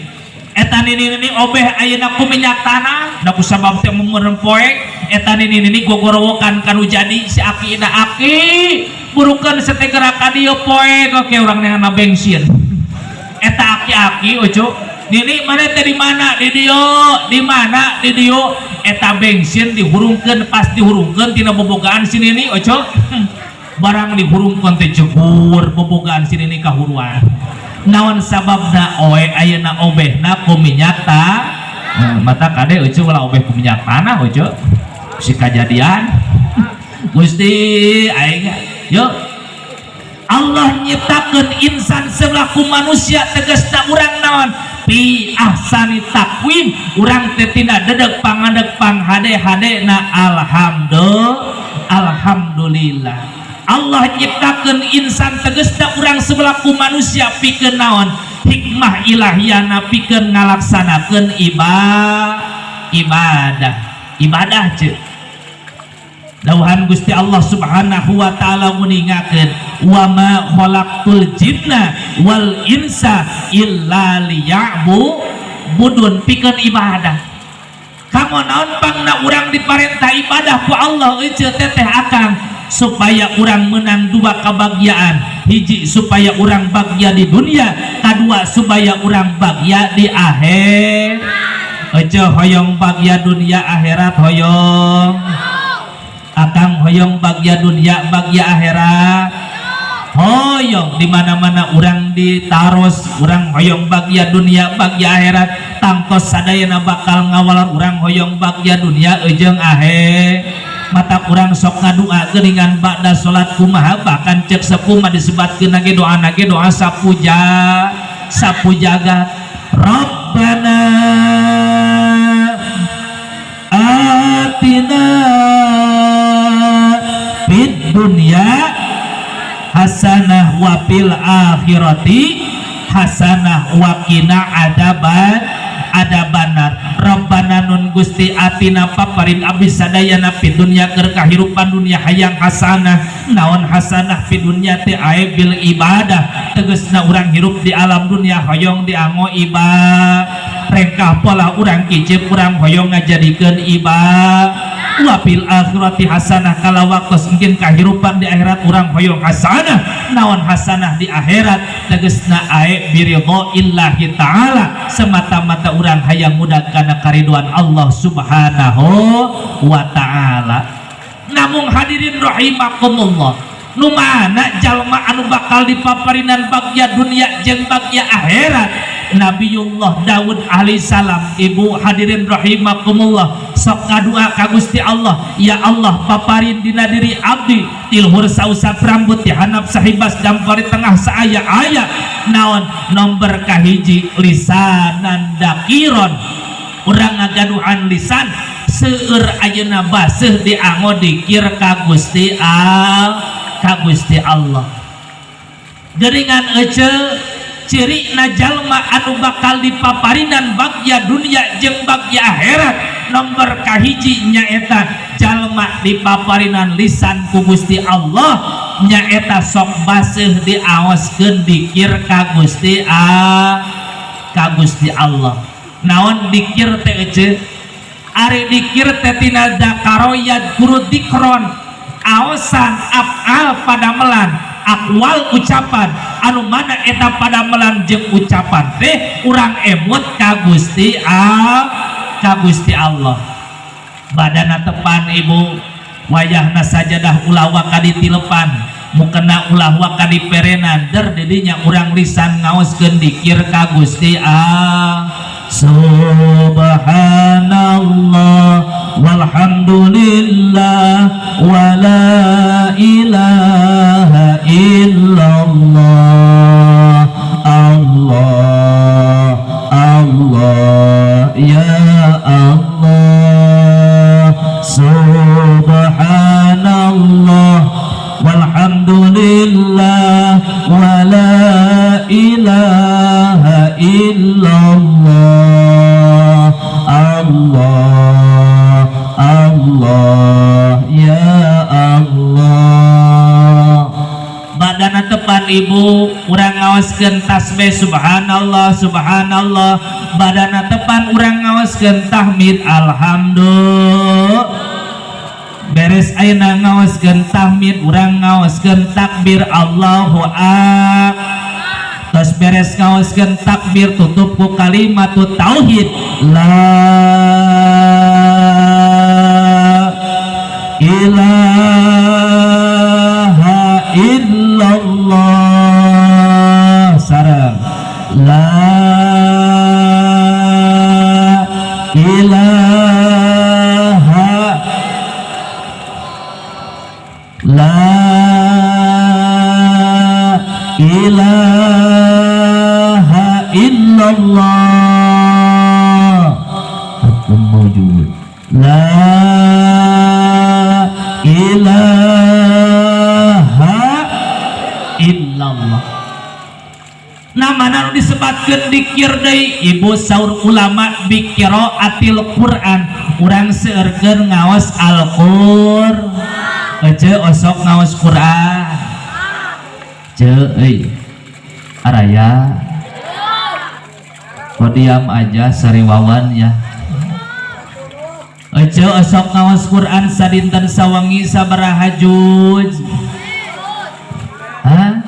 Eta nini nini obeh ayeuna ku minyak tanah da ku sabab teh meureun poek. Eta nini nini gogorowokan kanu jadi si aki ina, "Aki, burukeun setegera ka dieu, poek." Oke, urang neangan bensin. Eta aki-aki ojo, "Nini, mana teh? Di mana?" "Di dieu." "Di mana?" "Di dieu." Eta bensin dihurungkeun, pas dihurungkeun tina bobogaan si nini ojo, barang dihurungkeun teh jegur bobogaan si nini kahuruan. Naon sababna? Oe ayeuna obehna ku minyak ta. Mata kade ojo, ulah obeh ku minyak tanah ojo si kajadian. Gusti aing, yuk. Allah nyiptakeun insan selaku manusia, tegasna urang naon, fi ahsani taqwim. Urang teh tina dedeg pangadeg panghade-hade na. Alhamdulillah, alhamdulillah. Allah nyiptakeun insan, tegasna urang selaku manusia, pikeun naon? Hikmah ilahiyana pikeun ngalaksanakeun ibadah. Ibadah ce Dauhan Gusti Allah Subhanahu wa taala nguningakeun, wa ma khalaqtul jinna wal insa illa liya'budun, pikeun ibadah. Kanggo naon pangna urang diparentah ibadah ku Allah, ece, teteh, akang? Supaya urang menang dua kebahagiaan: hiji, supaya urang bagja di dunia; kedua, supaya urang bagja di akhir. Ece, hoyong bagja dunia akhirat? Hoyong? Akang, hoyong bagja dunia bagja akhirat? Hoyong. Di mana-mana urang ditaros, urang hoyong bagja dunia bagja akhirat. Tangtos sadayana bakal ngawalar urang hoyong bagja dunia ejeng akhir. Mata urang sok ngadua geuningan ba'da salat kumaha, bahkan cek sepuh mah disebatkeun lagi doa nage doa sapuja sapu jagat, Rabbana atina fid dunya hasanah wa fil akhirati hasanah wa qina adaban adabannar. Rabbana nun Gusti, atina paparin abdi sadayana, fid dunya keur kahirupan dunia, hayang hasanah. Naon hasanah fid dunya teh? Ae bil ibadah, tegesna urang hirup di alam dunia hoyong dianggo ibadah, rengkah pola urang kicip urang hoyong ngajadikeun ibadah. Wa fil akhirati hasanah, kala waktu mungkin kahirupan di akhirat urang hoyong hasanah. Naon hasanah di akhirat? Tegesna ae biridho illahi ta'ala, semata-mata urang hayang mudah kana kariduan Allah Subhanahu wa ta'ala. Namun hadirin rahimakumullah, nu mana jalma anu bakal dipaparinan bagya dunia jeung bagya akhirat? Nabiullah Daud alaihissalam. Ibu, hadirin rahimakumullah, sok ngadua ka Gusti Allah, "Ya Allah, paparin dina diri abdi ti luhur sausap rambut, di handap sahibas dampar di tengah saaya-aya." Naon nomor kahiji? Lisanan dzakiron. Urang ngagaduhan lisan seueur ayeuna baseuh dianggo dikir ka Gusti Al ka Gusti Allah. Geuningan ece, ciri na jalma anu bakal dipaparinan bagya dunia jeung bagya akhirat nomor kahiji nyaeta jalma dipaparinan lisan ku Gusti Allah nyaeta sok baseuh diaoskeun dikir ka Gusti Allah. Naon dikir teh, ece? Ari dikir teh tina dzakaro yadzkuru dzikron, aosan, afal padamelan, akwal ucapan, anu mana eta padamelan jeung ucapan teh urang emut ka Gusti Allah. Badana tepan, ibu, wayahna sajadah ulah waka ditilepan, mukena ulah waka diperenan der didinya urang lisan ngaoskeun dikir ka Gusti Allah. Subhanallah walhamdulillah wala ilaha illallah, Allah Allah ya Allah. Subhanallah walhamdulillah wala ilaha illallah, Allah, Allah, ya Allah. Badana tepan ibu, urang ngaoskeun tasbih subhanallah, subhanallah. Badana tepan, urang ngaoskeun tahmid alhamdulillah. Beres ayeuna ngaoskeun tahmid, urang ngaoskeun takbir Allahu akbar. Terus beres ngaoskeun takbir, tutup ku kalimat tauhid la ilaha illallah sareng la ilaha, la ilaha illallah, hukum mawjud, la ilaha illallah. Namana nu disebatkeun dikir deui ibu, saur ulama biqiraatil Quran, urang seueurkeun ngaos Al-Qur'an. Ece osok ngaos Quran ce euy, araya kok diam aja sariwawan ya. Ece osok ngaos Quran sadinten sawengi sabaraha juz? Hah?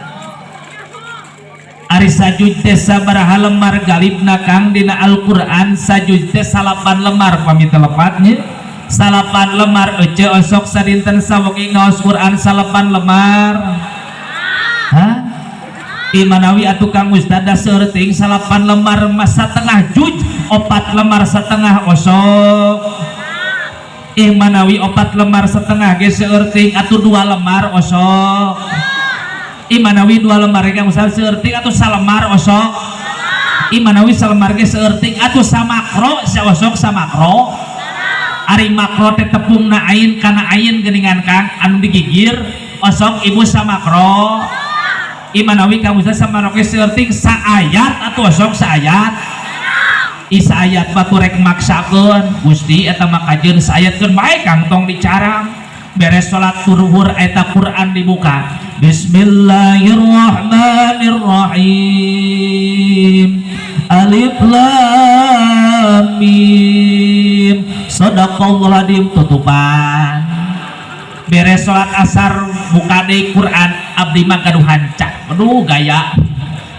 Ari sajuj teh sabaraha lembar galibna, Kang, dina Al-Qur'an? Sajuj teh 9 lembar pami teu lepatnya, 9 lembar. Ece osok sadinten sawengi ngaos Quran 9 lembar? Hah? Imanawi atuh Kang Ustad, da seueur teuing 9 lembar mah, satengah juj, 4 lembar setengah osok. Ih, manawi 4 lembar setengah ge seueur teuing, atuh 2 lembar osok. Ih, manawi 2 lembar ge Ustad seueur teuing, atuh salembar osok. Ih, manawi salembar ge seueur teuing, atuh samakro osok, samakro. Ari makro teh tepungna ain kana ain geuningan, Kang, anu digigir. Osok ibu samakro. Ih, manawi Kang Ustad samakro ge seueur teuing, saayat atuh osok, saayat. Ih, saayat batu rek maksakeun Gusti, eta mah kajeun saayatkeun bae, Kang, tong dicarang. Beres salat zuhur eta Quran dibuka, Bismillahirrahmanirrahim, Alif Lam Mim, Sadaqallahul Adzim, tutupan. Beres salat asar buka deui Quran. Abdi mah gaduh hanca, aduh gaya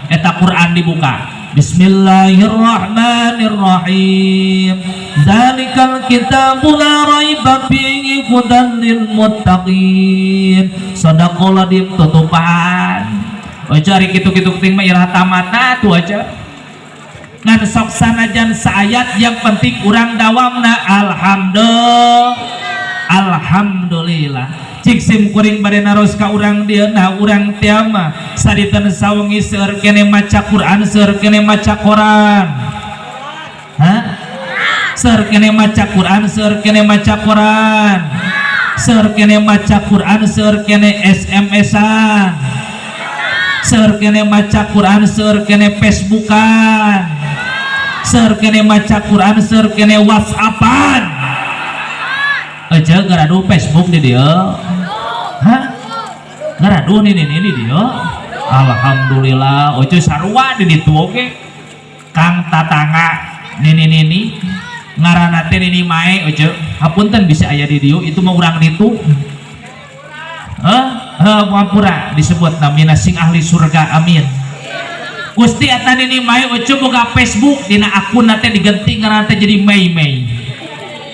eta Quran dibuka, Bismillahirrahmanirrahim, Zalikal kitabu la raiba fihi hudan lil muttaqin, Sadaqallahul adzim, tutupan. Oh, cari kitu-kitu ting mah iraha tamatna tuh aja. Ngan sok sanajan saayat, yang penting urang dawamna. Alhamdulillah, alhamdulillah. Cik sim kuring bade naros ka urang dieu. Nah, urang teh mah sadinten sawengi seueur kene maca Quran, seueur kene maca koran? Hah? Seueur kene maca Quran, seueur kene maca koran? Seueur kene maca Quran, seueur kene SMS-an? Seueur kene maca Quran, seueur kene Facebookan? Seueur kene maca Quran, seueur kene WhatsAppan? Aja gaduh Facebook di dieu? Hah? Gaduh nih nih nih dieu? Alhamdulillah. Oce sarua di ditu oge, Kang, tatangga nini nini ngaranna teh Nini Mae. Oce hapunten bisa aya di dieu, itu mah urang ditu. Hah? Heh, ngampura disebut namina, sing ahli surga, amin. Gusti, eta Nini Mae oce boga Facebook, dina akun teh diganti ngaranna teh jadi Mei Mei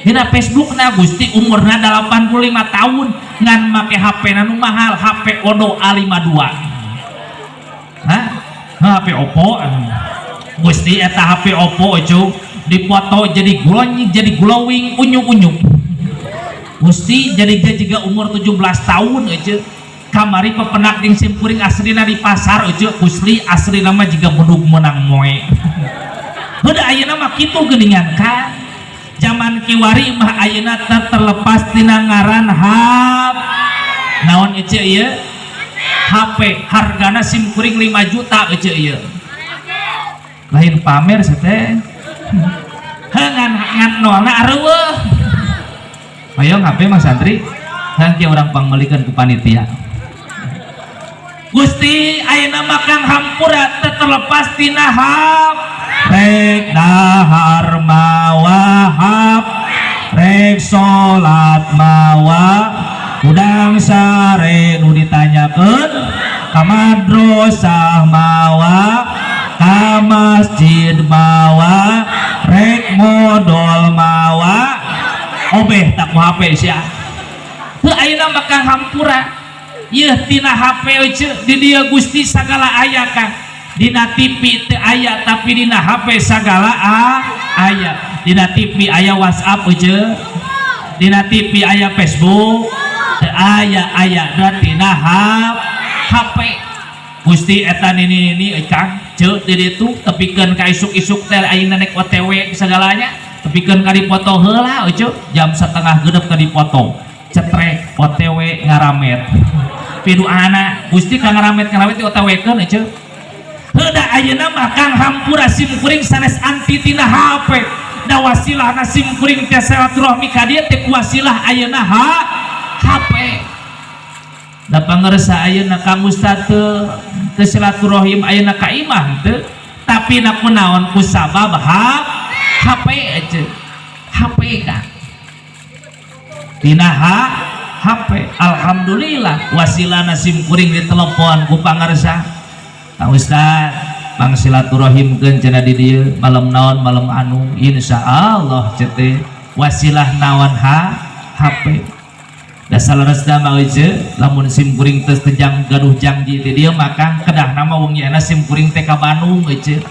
dina Facebook na. Gusti, umurna 85 tahun ngan make HP na nu mahal, HP Odo A52. Hah? HP Oppo. Gusti, eta HP Oppo oce dipoto jadi glowing, jadi glowing unyu-unyu. Gusti, jadi dia juga umur 17 tahun. Oce kamari pepenak jeung simkuring aslina di pasar. Oce Gusti, asli nama juga bedug menang moe. Udah, ayeuna mah kitu geuningan kan, zaman kiwari mah ayeuna terlepas tina ngaran HP naon. Ece ieu HP hargana simkuring 5 juta. Ece ieu Lain pamer sih teh. Heuh, ngan ngan nolna areueuh. Hoyong HP mah santri, hangke urang pangmeulikeun ku panitia. Gusti, ayeuna mah Kang, hampura teu terlepas tina HP. Rek dahar mawa HP, rek salat mawa, hudang sare nu ditanyakeun, ka madrasah mawa, ka masjid mawa, rek modol mawa, obeh tak ku HP sia. Heuh, ayeuna mah Kang, hampura yeuh tina HP euceu di dieu. Gusti, sagala aya, Kang. Dina TV teu aya, tapi dina HP sagala aya. Dina TV aya WhatsApp euceu? Dina TV aya Facebook? Teu aya. Aya tina HP. Gusti, eta nini nini, Kang, ceu di ditu tepikeun ka isuk-isuk teh ayeuna nek OTW segalanya, tepikeun ka dipoto heula euceu, jam 5.30 ka dipoto, cetrek OTW ngaramet piduana. Gusti, ka ngaramet ngaramet di OTW keun euceu. Heuh, da ayeuna mah Kang, hampura sim kuring sanes anti tina HP, da wasilahna sim kuring teh silaturahmi ka dieu teh wasilah ayeuna HP. Da pangersa ayeuna Kang Ustad teu teu silaturahim ayeuna ka imah teu, tapi na kunaon? Ku sabab HP euceu. HP kan tina HP. Alhamdulillah, wasilahna sim kuring ditelepon ku pangersa, "Kang Ustad, pang silaturahimkeun cenah di dieu malam naon, malam anu." Insyaallah cete. Wasilah naon? HP. Dasar resda mah euceu, lamun sim kuring teu tejang gaduh janji di dieu maka kedahna mah wengi ana sim kuring teh ka Bandung euceu.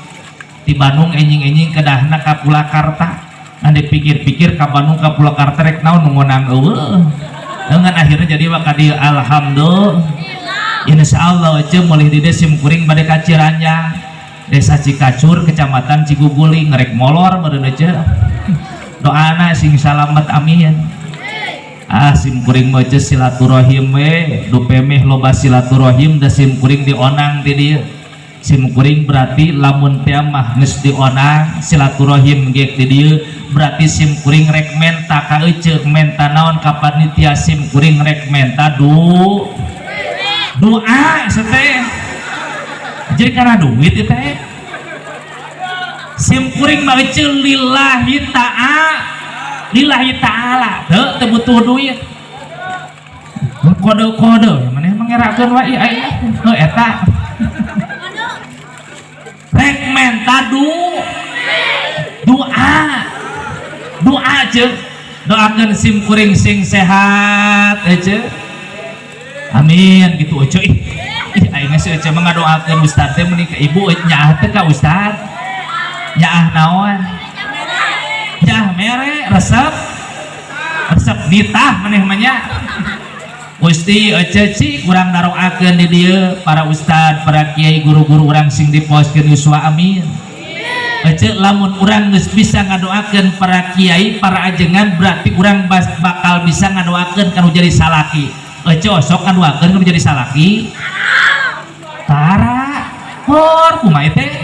Di Bandung enjing-enjing kedahna ka Purwakarta. Nah, dipikir-pikir ka Bandung ka Purwakarta rek naon, nu ngonang eueuh. Dengan akhirnya jadi maka dieu, alhamdulillah. Insyaallah euceu, mulih di dieu sim kuring bade ka Ciranjang, Desa Cikacur, Kecamatan Ciguguling, ngerek molor meureun euceu. Doana sing salamet, amin. Ah, sim kuring mah euceu silaturahim we, dupe meh loba silaturahim, da sim kuring dionang di dieu. Sim kuring berarti lamun teh mah geus dionang silaturahim ge di dieu, berarti sim kuring rek menta ka ece. Menta naon ka panitia? Sim kuring rek menta doa sete. Jadi karena duit itu teh sim kuring mah ece lillahi ta'ala, lillahi ta'ala, teu teu butuh duit. Kode-kode mana mengerakeun wae aing heuh eta rek menta doa, doa ce. Doakan sim kuring sing sehat ece, amin. Gitu ece. Ih ih, aing sih ece mah ngadoakeun ustad teh meuni ka ibu nyaah teh ka ustad nyaah naon, nyaah mere resep resep nitah maneh mah nya. Gusti, ece ci kurang daroakeun di dieu para ustad, para kiai, guru-guru urang sing diposkeun yuswa, amin. Ece, lamun urang geus bisa ngadoakeun para kiai, para ajengan, berarti urang bakal bisa ngadoakeun kanu jadi salaki. Ece osok ngadoakeun kanu jadi salaki tara hor kumaha teh.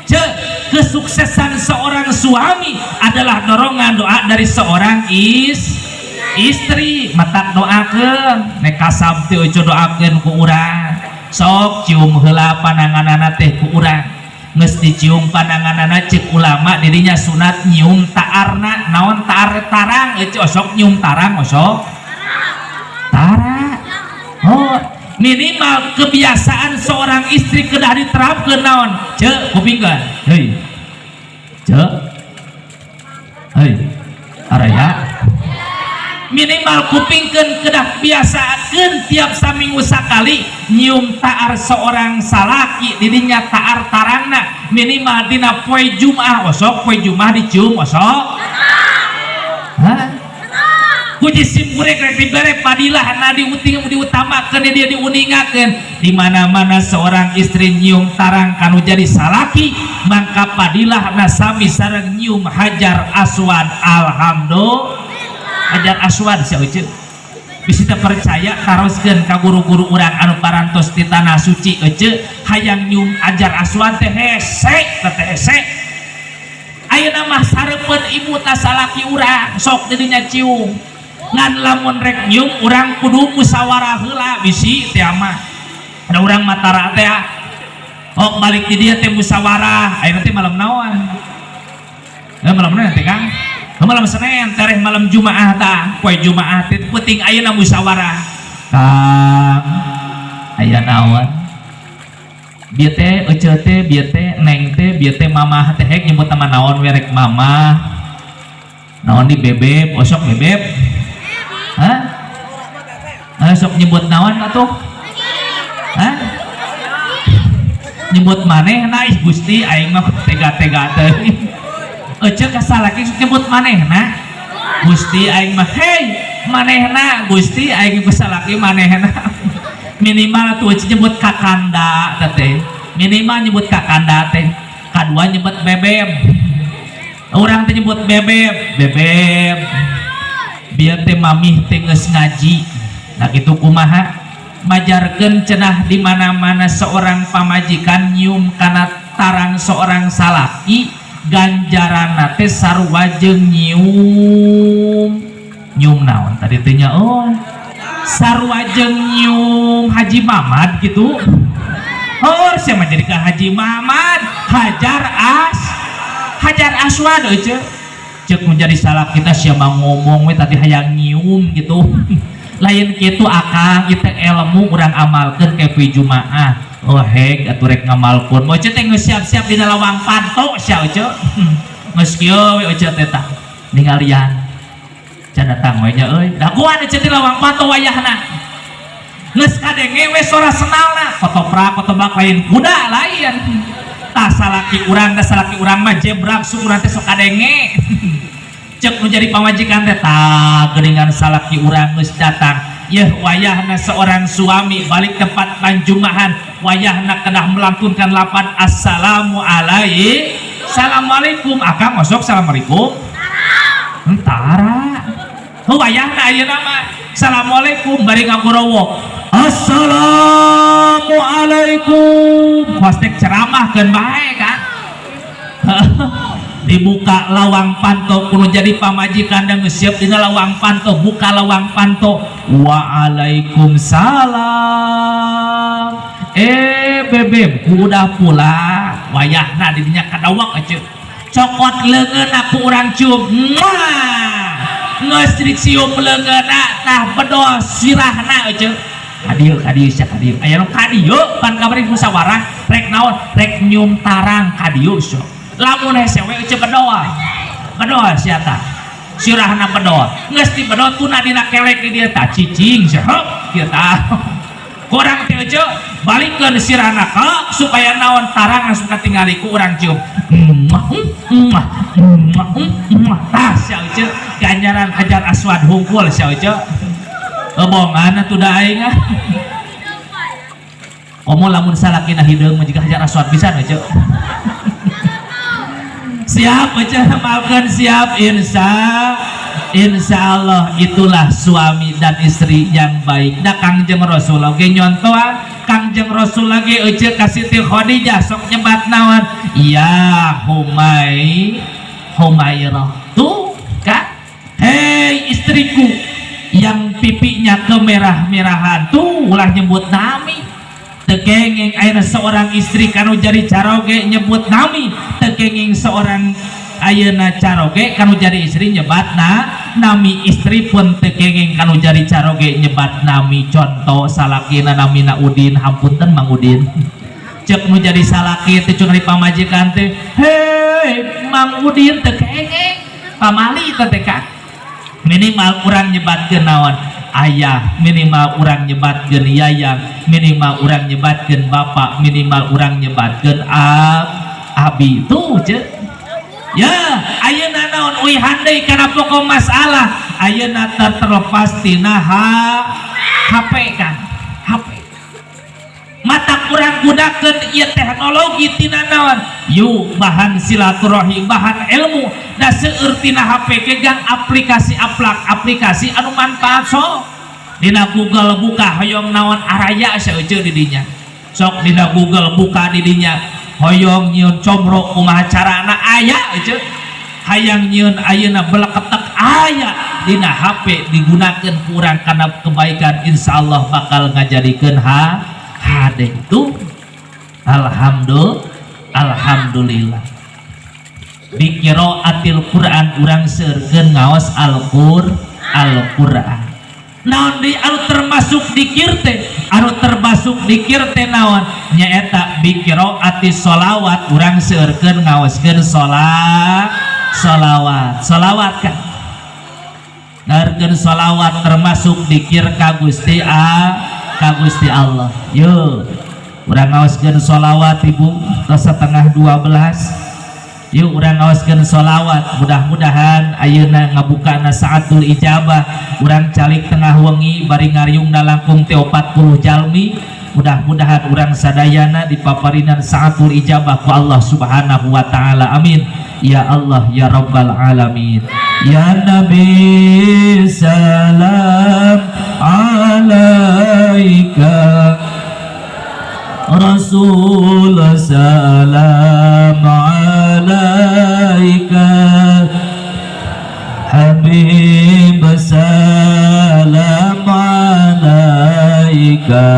Ce, kesuksesan seorang suami adalah dorongan doa dari seorang istri. Matak doakeun nek kasab teh euceu, doakeun ku urang. Sok cium heula pananganana teh ku urang. Geus dicium pananganana, cek ulama dirinya sunat nyium taarna. Naon taar? Tarang. Euceu osok nyium tarang? Osok tara. Oh, minimal kebiasaan seorang istri kedah diterapkeun naon? Cek, kupingkeun. Hei cek, hei araya, minimal kupingkeun, kedah biasakeun tiap saminggu sakali nyium taar seorang salaki didinya, taar tarangna, minimal dina poe Jumat. Osok poe Jumat dicium? Osok? Hah? Puji sim kuring rek dibere padilah na diuting diutamakeun dia diuningakeun. Di mana-mana seorang istri nyium tarang kanu jadi salaki, mangka padilah na sami sareng nyium hajar aswad. Alhamdulillah, hajar aswad sia euceu. Bisi teu percaya, taroskeun ka guru-guru urang anu parantos di tanah suci. Ece hayang nyium Hajar Aswad teh hese teh hese. Ayeuna mah sareupeun ibu ta salaki urang, sok didinya cium. Ngan lamun rek nyium, urang kudu musyawarah heula, bisi teh mah ada urang matara teh. Oh, balik di dia teh musyawarah. Ayeuna teh malam naon? Eh, malam naon teh, Kang? Malam Senin, tereh malam Jumaah tah. Poe Jumaah teh penting ayeuna musyawarah. Kang, aya naon? Bieu teh ece teh, bieu teh neng teh, bieu teh mamah teh, hek nyebut nama naon we, rek mamah naon di bebeb, osok bebeb. Hah? Ah, sok nyebut naon atuh? Hah? Nyebut maneh? Nah, ih Gusti, aing mah tega-tega teh. Ece ka salaki sok nyebut manehna. Gusti, aing mah, hei manehna. Gusti, aing ka salaki manehna. Minimal tuh ece nyebut kakanda teh, minimal nyebut kakanda teh. Kadua nyebut bebeb. Urang teh nyebut bebeb. Bebeb, biar teh mamih teh geus ngaji. Nah, gitu kumaha majarkeun cenah di mana-mana seorang pamajikan nyium kana tarang seorang salaki, ganjaran teh sarua jeung nyium, nyium naon tadi teh nya? Oh, sarua jeung nyium Haji Mamad gitu. Oh, siapa jadi ke Haji Mamad, Hajar Aswad. Ece cek menjadi salah kita, siapa ngomong we tadi hayang nyium gitu. Lain gitu, akang, itu ilmu urang amalkeun ke Jumaah. Oh, hek atuh rek ngamalkeun. Mau teh geus siap-siap dina lawang panto sia ece. Geus kieu we ece teh, tah ningalian can datang we nya euy. Dagoan ece di lawang panto, wayahna geus kadenge we sora senalna, kotoprak kotobak, lain kuda, lain. Tah, salaki urang tah, salaki urang mah jebrak syukuran teh sok kadenge. Cek nu jadi pamajikan teh, tah geuningan salaki urang geus datang. Yeuh, wayahna seorang suami balik tempat panjumahan, wayahna kedah melantunkan lapan assalamu alaikum. Assalamualaikum, akang masuk, assalamualaikum. Entara. Oh, wayahna ayeuna mah assalamualaikum bari ngagorowok, assalamualaikum, pasti ceramah kan bae kan. Dibuka lawang panto kudu jadi pamajikan dan siap dina lawang panto. Buka lawang panto, waalaikumsalam, eh bebeb udah pulang. Wayahna didinya kadawak aja, cokot leungeun ku urang, cium. Muah, geus dicium leungeunna, tah bedol sirahna. Ece kadieu, kadieu sia, kadieu. Aya nu kadieu pan kamari musyawarah rek naon? Rek nyium tarang. Kadieu sok lamun hese we ece bedol, bedol sia tah sirahna, bedol. Geus dibedol, tuna dina kelek di dieu tah, cicing sia, heup kieu tah. Kurang teh ece balikeun sirahna ka supaya naon, tarang langsung katingali ku urang, cium. Muah, muah, muah, muah. Tah sia ece ganjaran Hajar Aswad hungkul sia ece. Ebongan atuh da aing ah. Komo lamun salakina hideung mah jiga Hajar Aswad pisan ece. Siap ece amalkeun, siap, insya Allah. Itulah suami dan istri yang baik. Da Kangjeng Rasul oge nyontohan. Kangjeng Rasul lagi ece ka Siti Khadijah sok nyebat naon? Ya Humai Humairah tuh kan, hei istriku yang pipinya kemerah-merahan. Tuh, ulah nyebut nami. Teu kenging ayeuna seorang istri kanu jadi caroge nyebut nami, teu kenging seorang ayeuna caroge kanu jadi istri nyebat na nami, istri pun teu kenging kanu jadi caroge nyebat nami. Contoh salakina namina Udin, hampunten Mang Udin. Cek nu jadi salaki teh cek pamajikan teh, hei Mang Udin, teu kenging pamali teh kan. Minimal urang nyebatkeun naon? Ayah. Minimal urang nyebatkeun yayang, minimal urang nyebatkeun bapak, minimal urang nyebatkeun abi tuh cek ya. Ayeuna naon, uihan deui kana pokok masalah. Ayeuna terlepas tina HP kan, HP mata kurang gunakan ieu teknologi tina naon? Yuk, bahan silaturahim, bahan ilmu. Da seueur tina HP kegang aplikasi, aplak aplikasi anu manfaat. So Dina Google buka hoyong naon araya saeuceun di dinya. Sok dina Google buka di dinya hoyong nyieun comro kumaha carana aya euceun. Hayang nyieun ayeuna beleketek aya. Dina HP digunakeun ku urang kana kebaikan, insyaallah bakal ngajadikeun hade itu. Alhamdulillah, alhamdulillah. Biqiraatil Quran, urang seueurkeun ngaos Al-Qur'an. Naon di anu termasuk dikir teh? Anu termasuk dikir teh naon? Nyaeta biqiraati sholawat, urang seueurkeun ngaoskeun sholawat. Sholawat kan, ngaoskeun sholawat termasuk dikir ka Gusti ka Gusti Allah. Yuk urang ngaoskeun sholawat, Ibu, tos 11.30. Yuk urang ngaoskeun sholawat, mudah-mudahan ayeuna ngabukana saatul ijabah. Urang calik tengah wengi bari ngariungna langkung ti 40 jalmi. Mudah-mudahan urang sadayana dipaparinan saatul ijabah ku Allah Subhanahu wa taala. Amin ya Allah ya Rabbal alamin. Ya Nabi salam alaika, Rasul salam alaika, Habib salam alaika,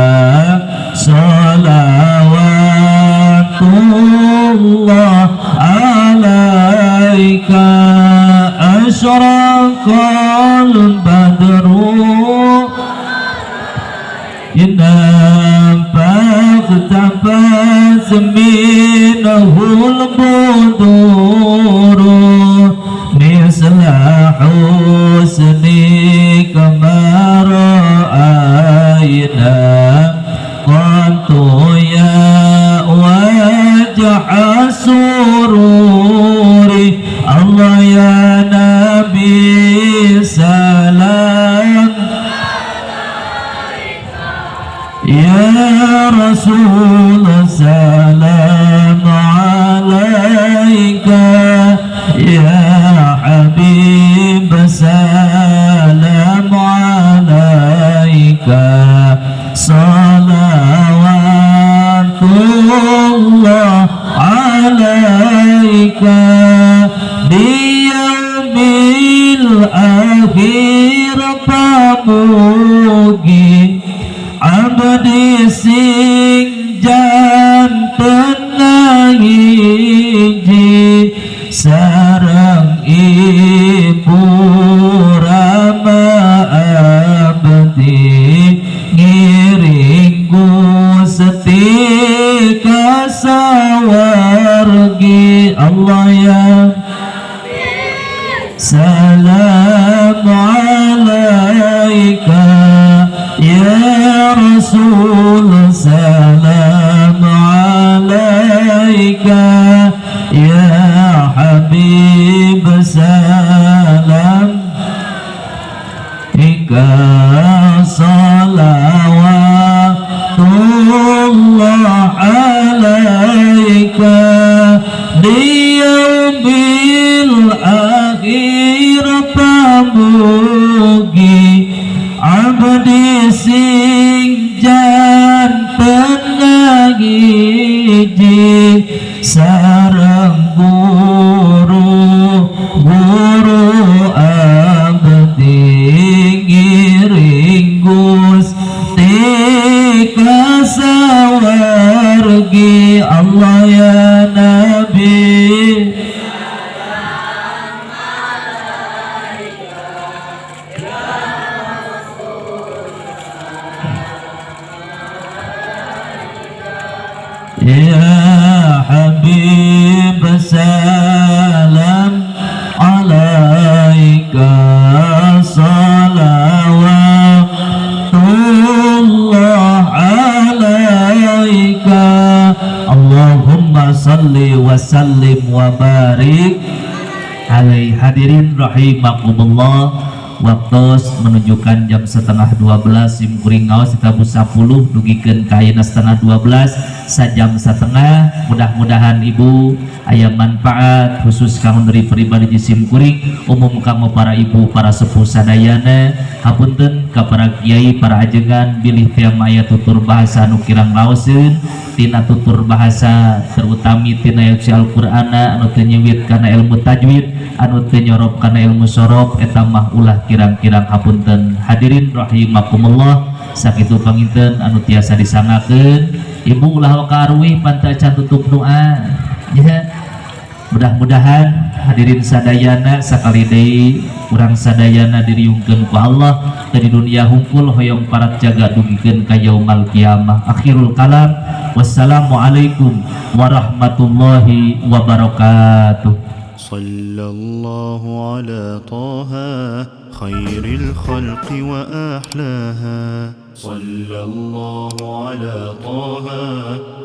salawatullah alaika. Asyraqal badru إنا فاقتبس منه البدور مثل حسنك ما رأينا قط يا وجه سرور. الله يا نبي سلام، يا رسول سلام عليك، يا حبيب سلام عليك، صلوات الله عليك. بيوم الأخير pamugi abdi sing janten hiji sareng ibu rama abdi ngiring Gusti ka sawargi. Allah ya salam alaika, ya Rasul salam alaika, ya Habib salam ika, salawatullah alaika. Di yaumil akhir pamugi abdi sing janten hiji sareng guru guru abdi ngiring Gusti ka sawargi. Allah ya Nabi Ya Habib salam alaika, salawatullah alaika. Allahumma salli wa sallim wa barik alaihi. Hadirin rahimakumullah. Waktu menunjukkan jam 11.30. Sim kuring ngaos ditabuh 10 dugikeun ka ayeuna 11.30, sajam setengah. Mudah-mudahan, Ibu, aya manfaat khusus kanggo dari pribadi sim kuring, umum kanggo para ibu, para sepuh sadayana. Hapunten ka para kiai, para ajengan, bilih tiang aya tutur bahasa anu kirang raoseun tina tutur bahasa, terutami tina ayat Al-Qur'ana anu teu nyiwit kana ilmu tajwid, anu teu nyorob kana ilmu sorof, eta mah ulah kirang-kirang hapunten. Hadirin rahimakumullah, sakitu panginten anu tiasa disanggakeun. Ibu, ulah waka aruih pan teu acan tutup doa ya. Mudah-mudahan hadirin sadayana, sakali deui urang sadayana diriungkeun ku Allah di dunia hungkul, hoyong parat jaga dugikeun ka yaumal kiamah. Akhirul kalam, wassalamualaikum warahmatullahi wabarakatuh. صلى الله على طه خير الخلق وأحلاها. صلى الله على طه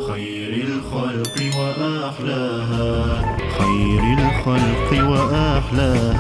خير الخلق وأحلاها، خير الخلق وأحلاها.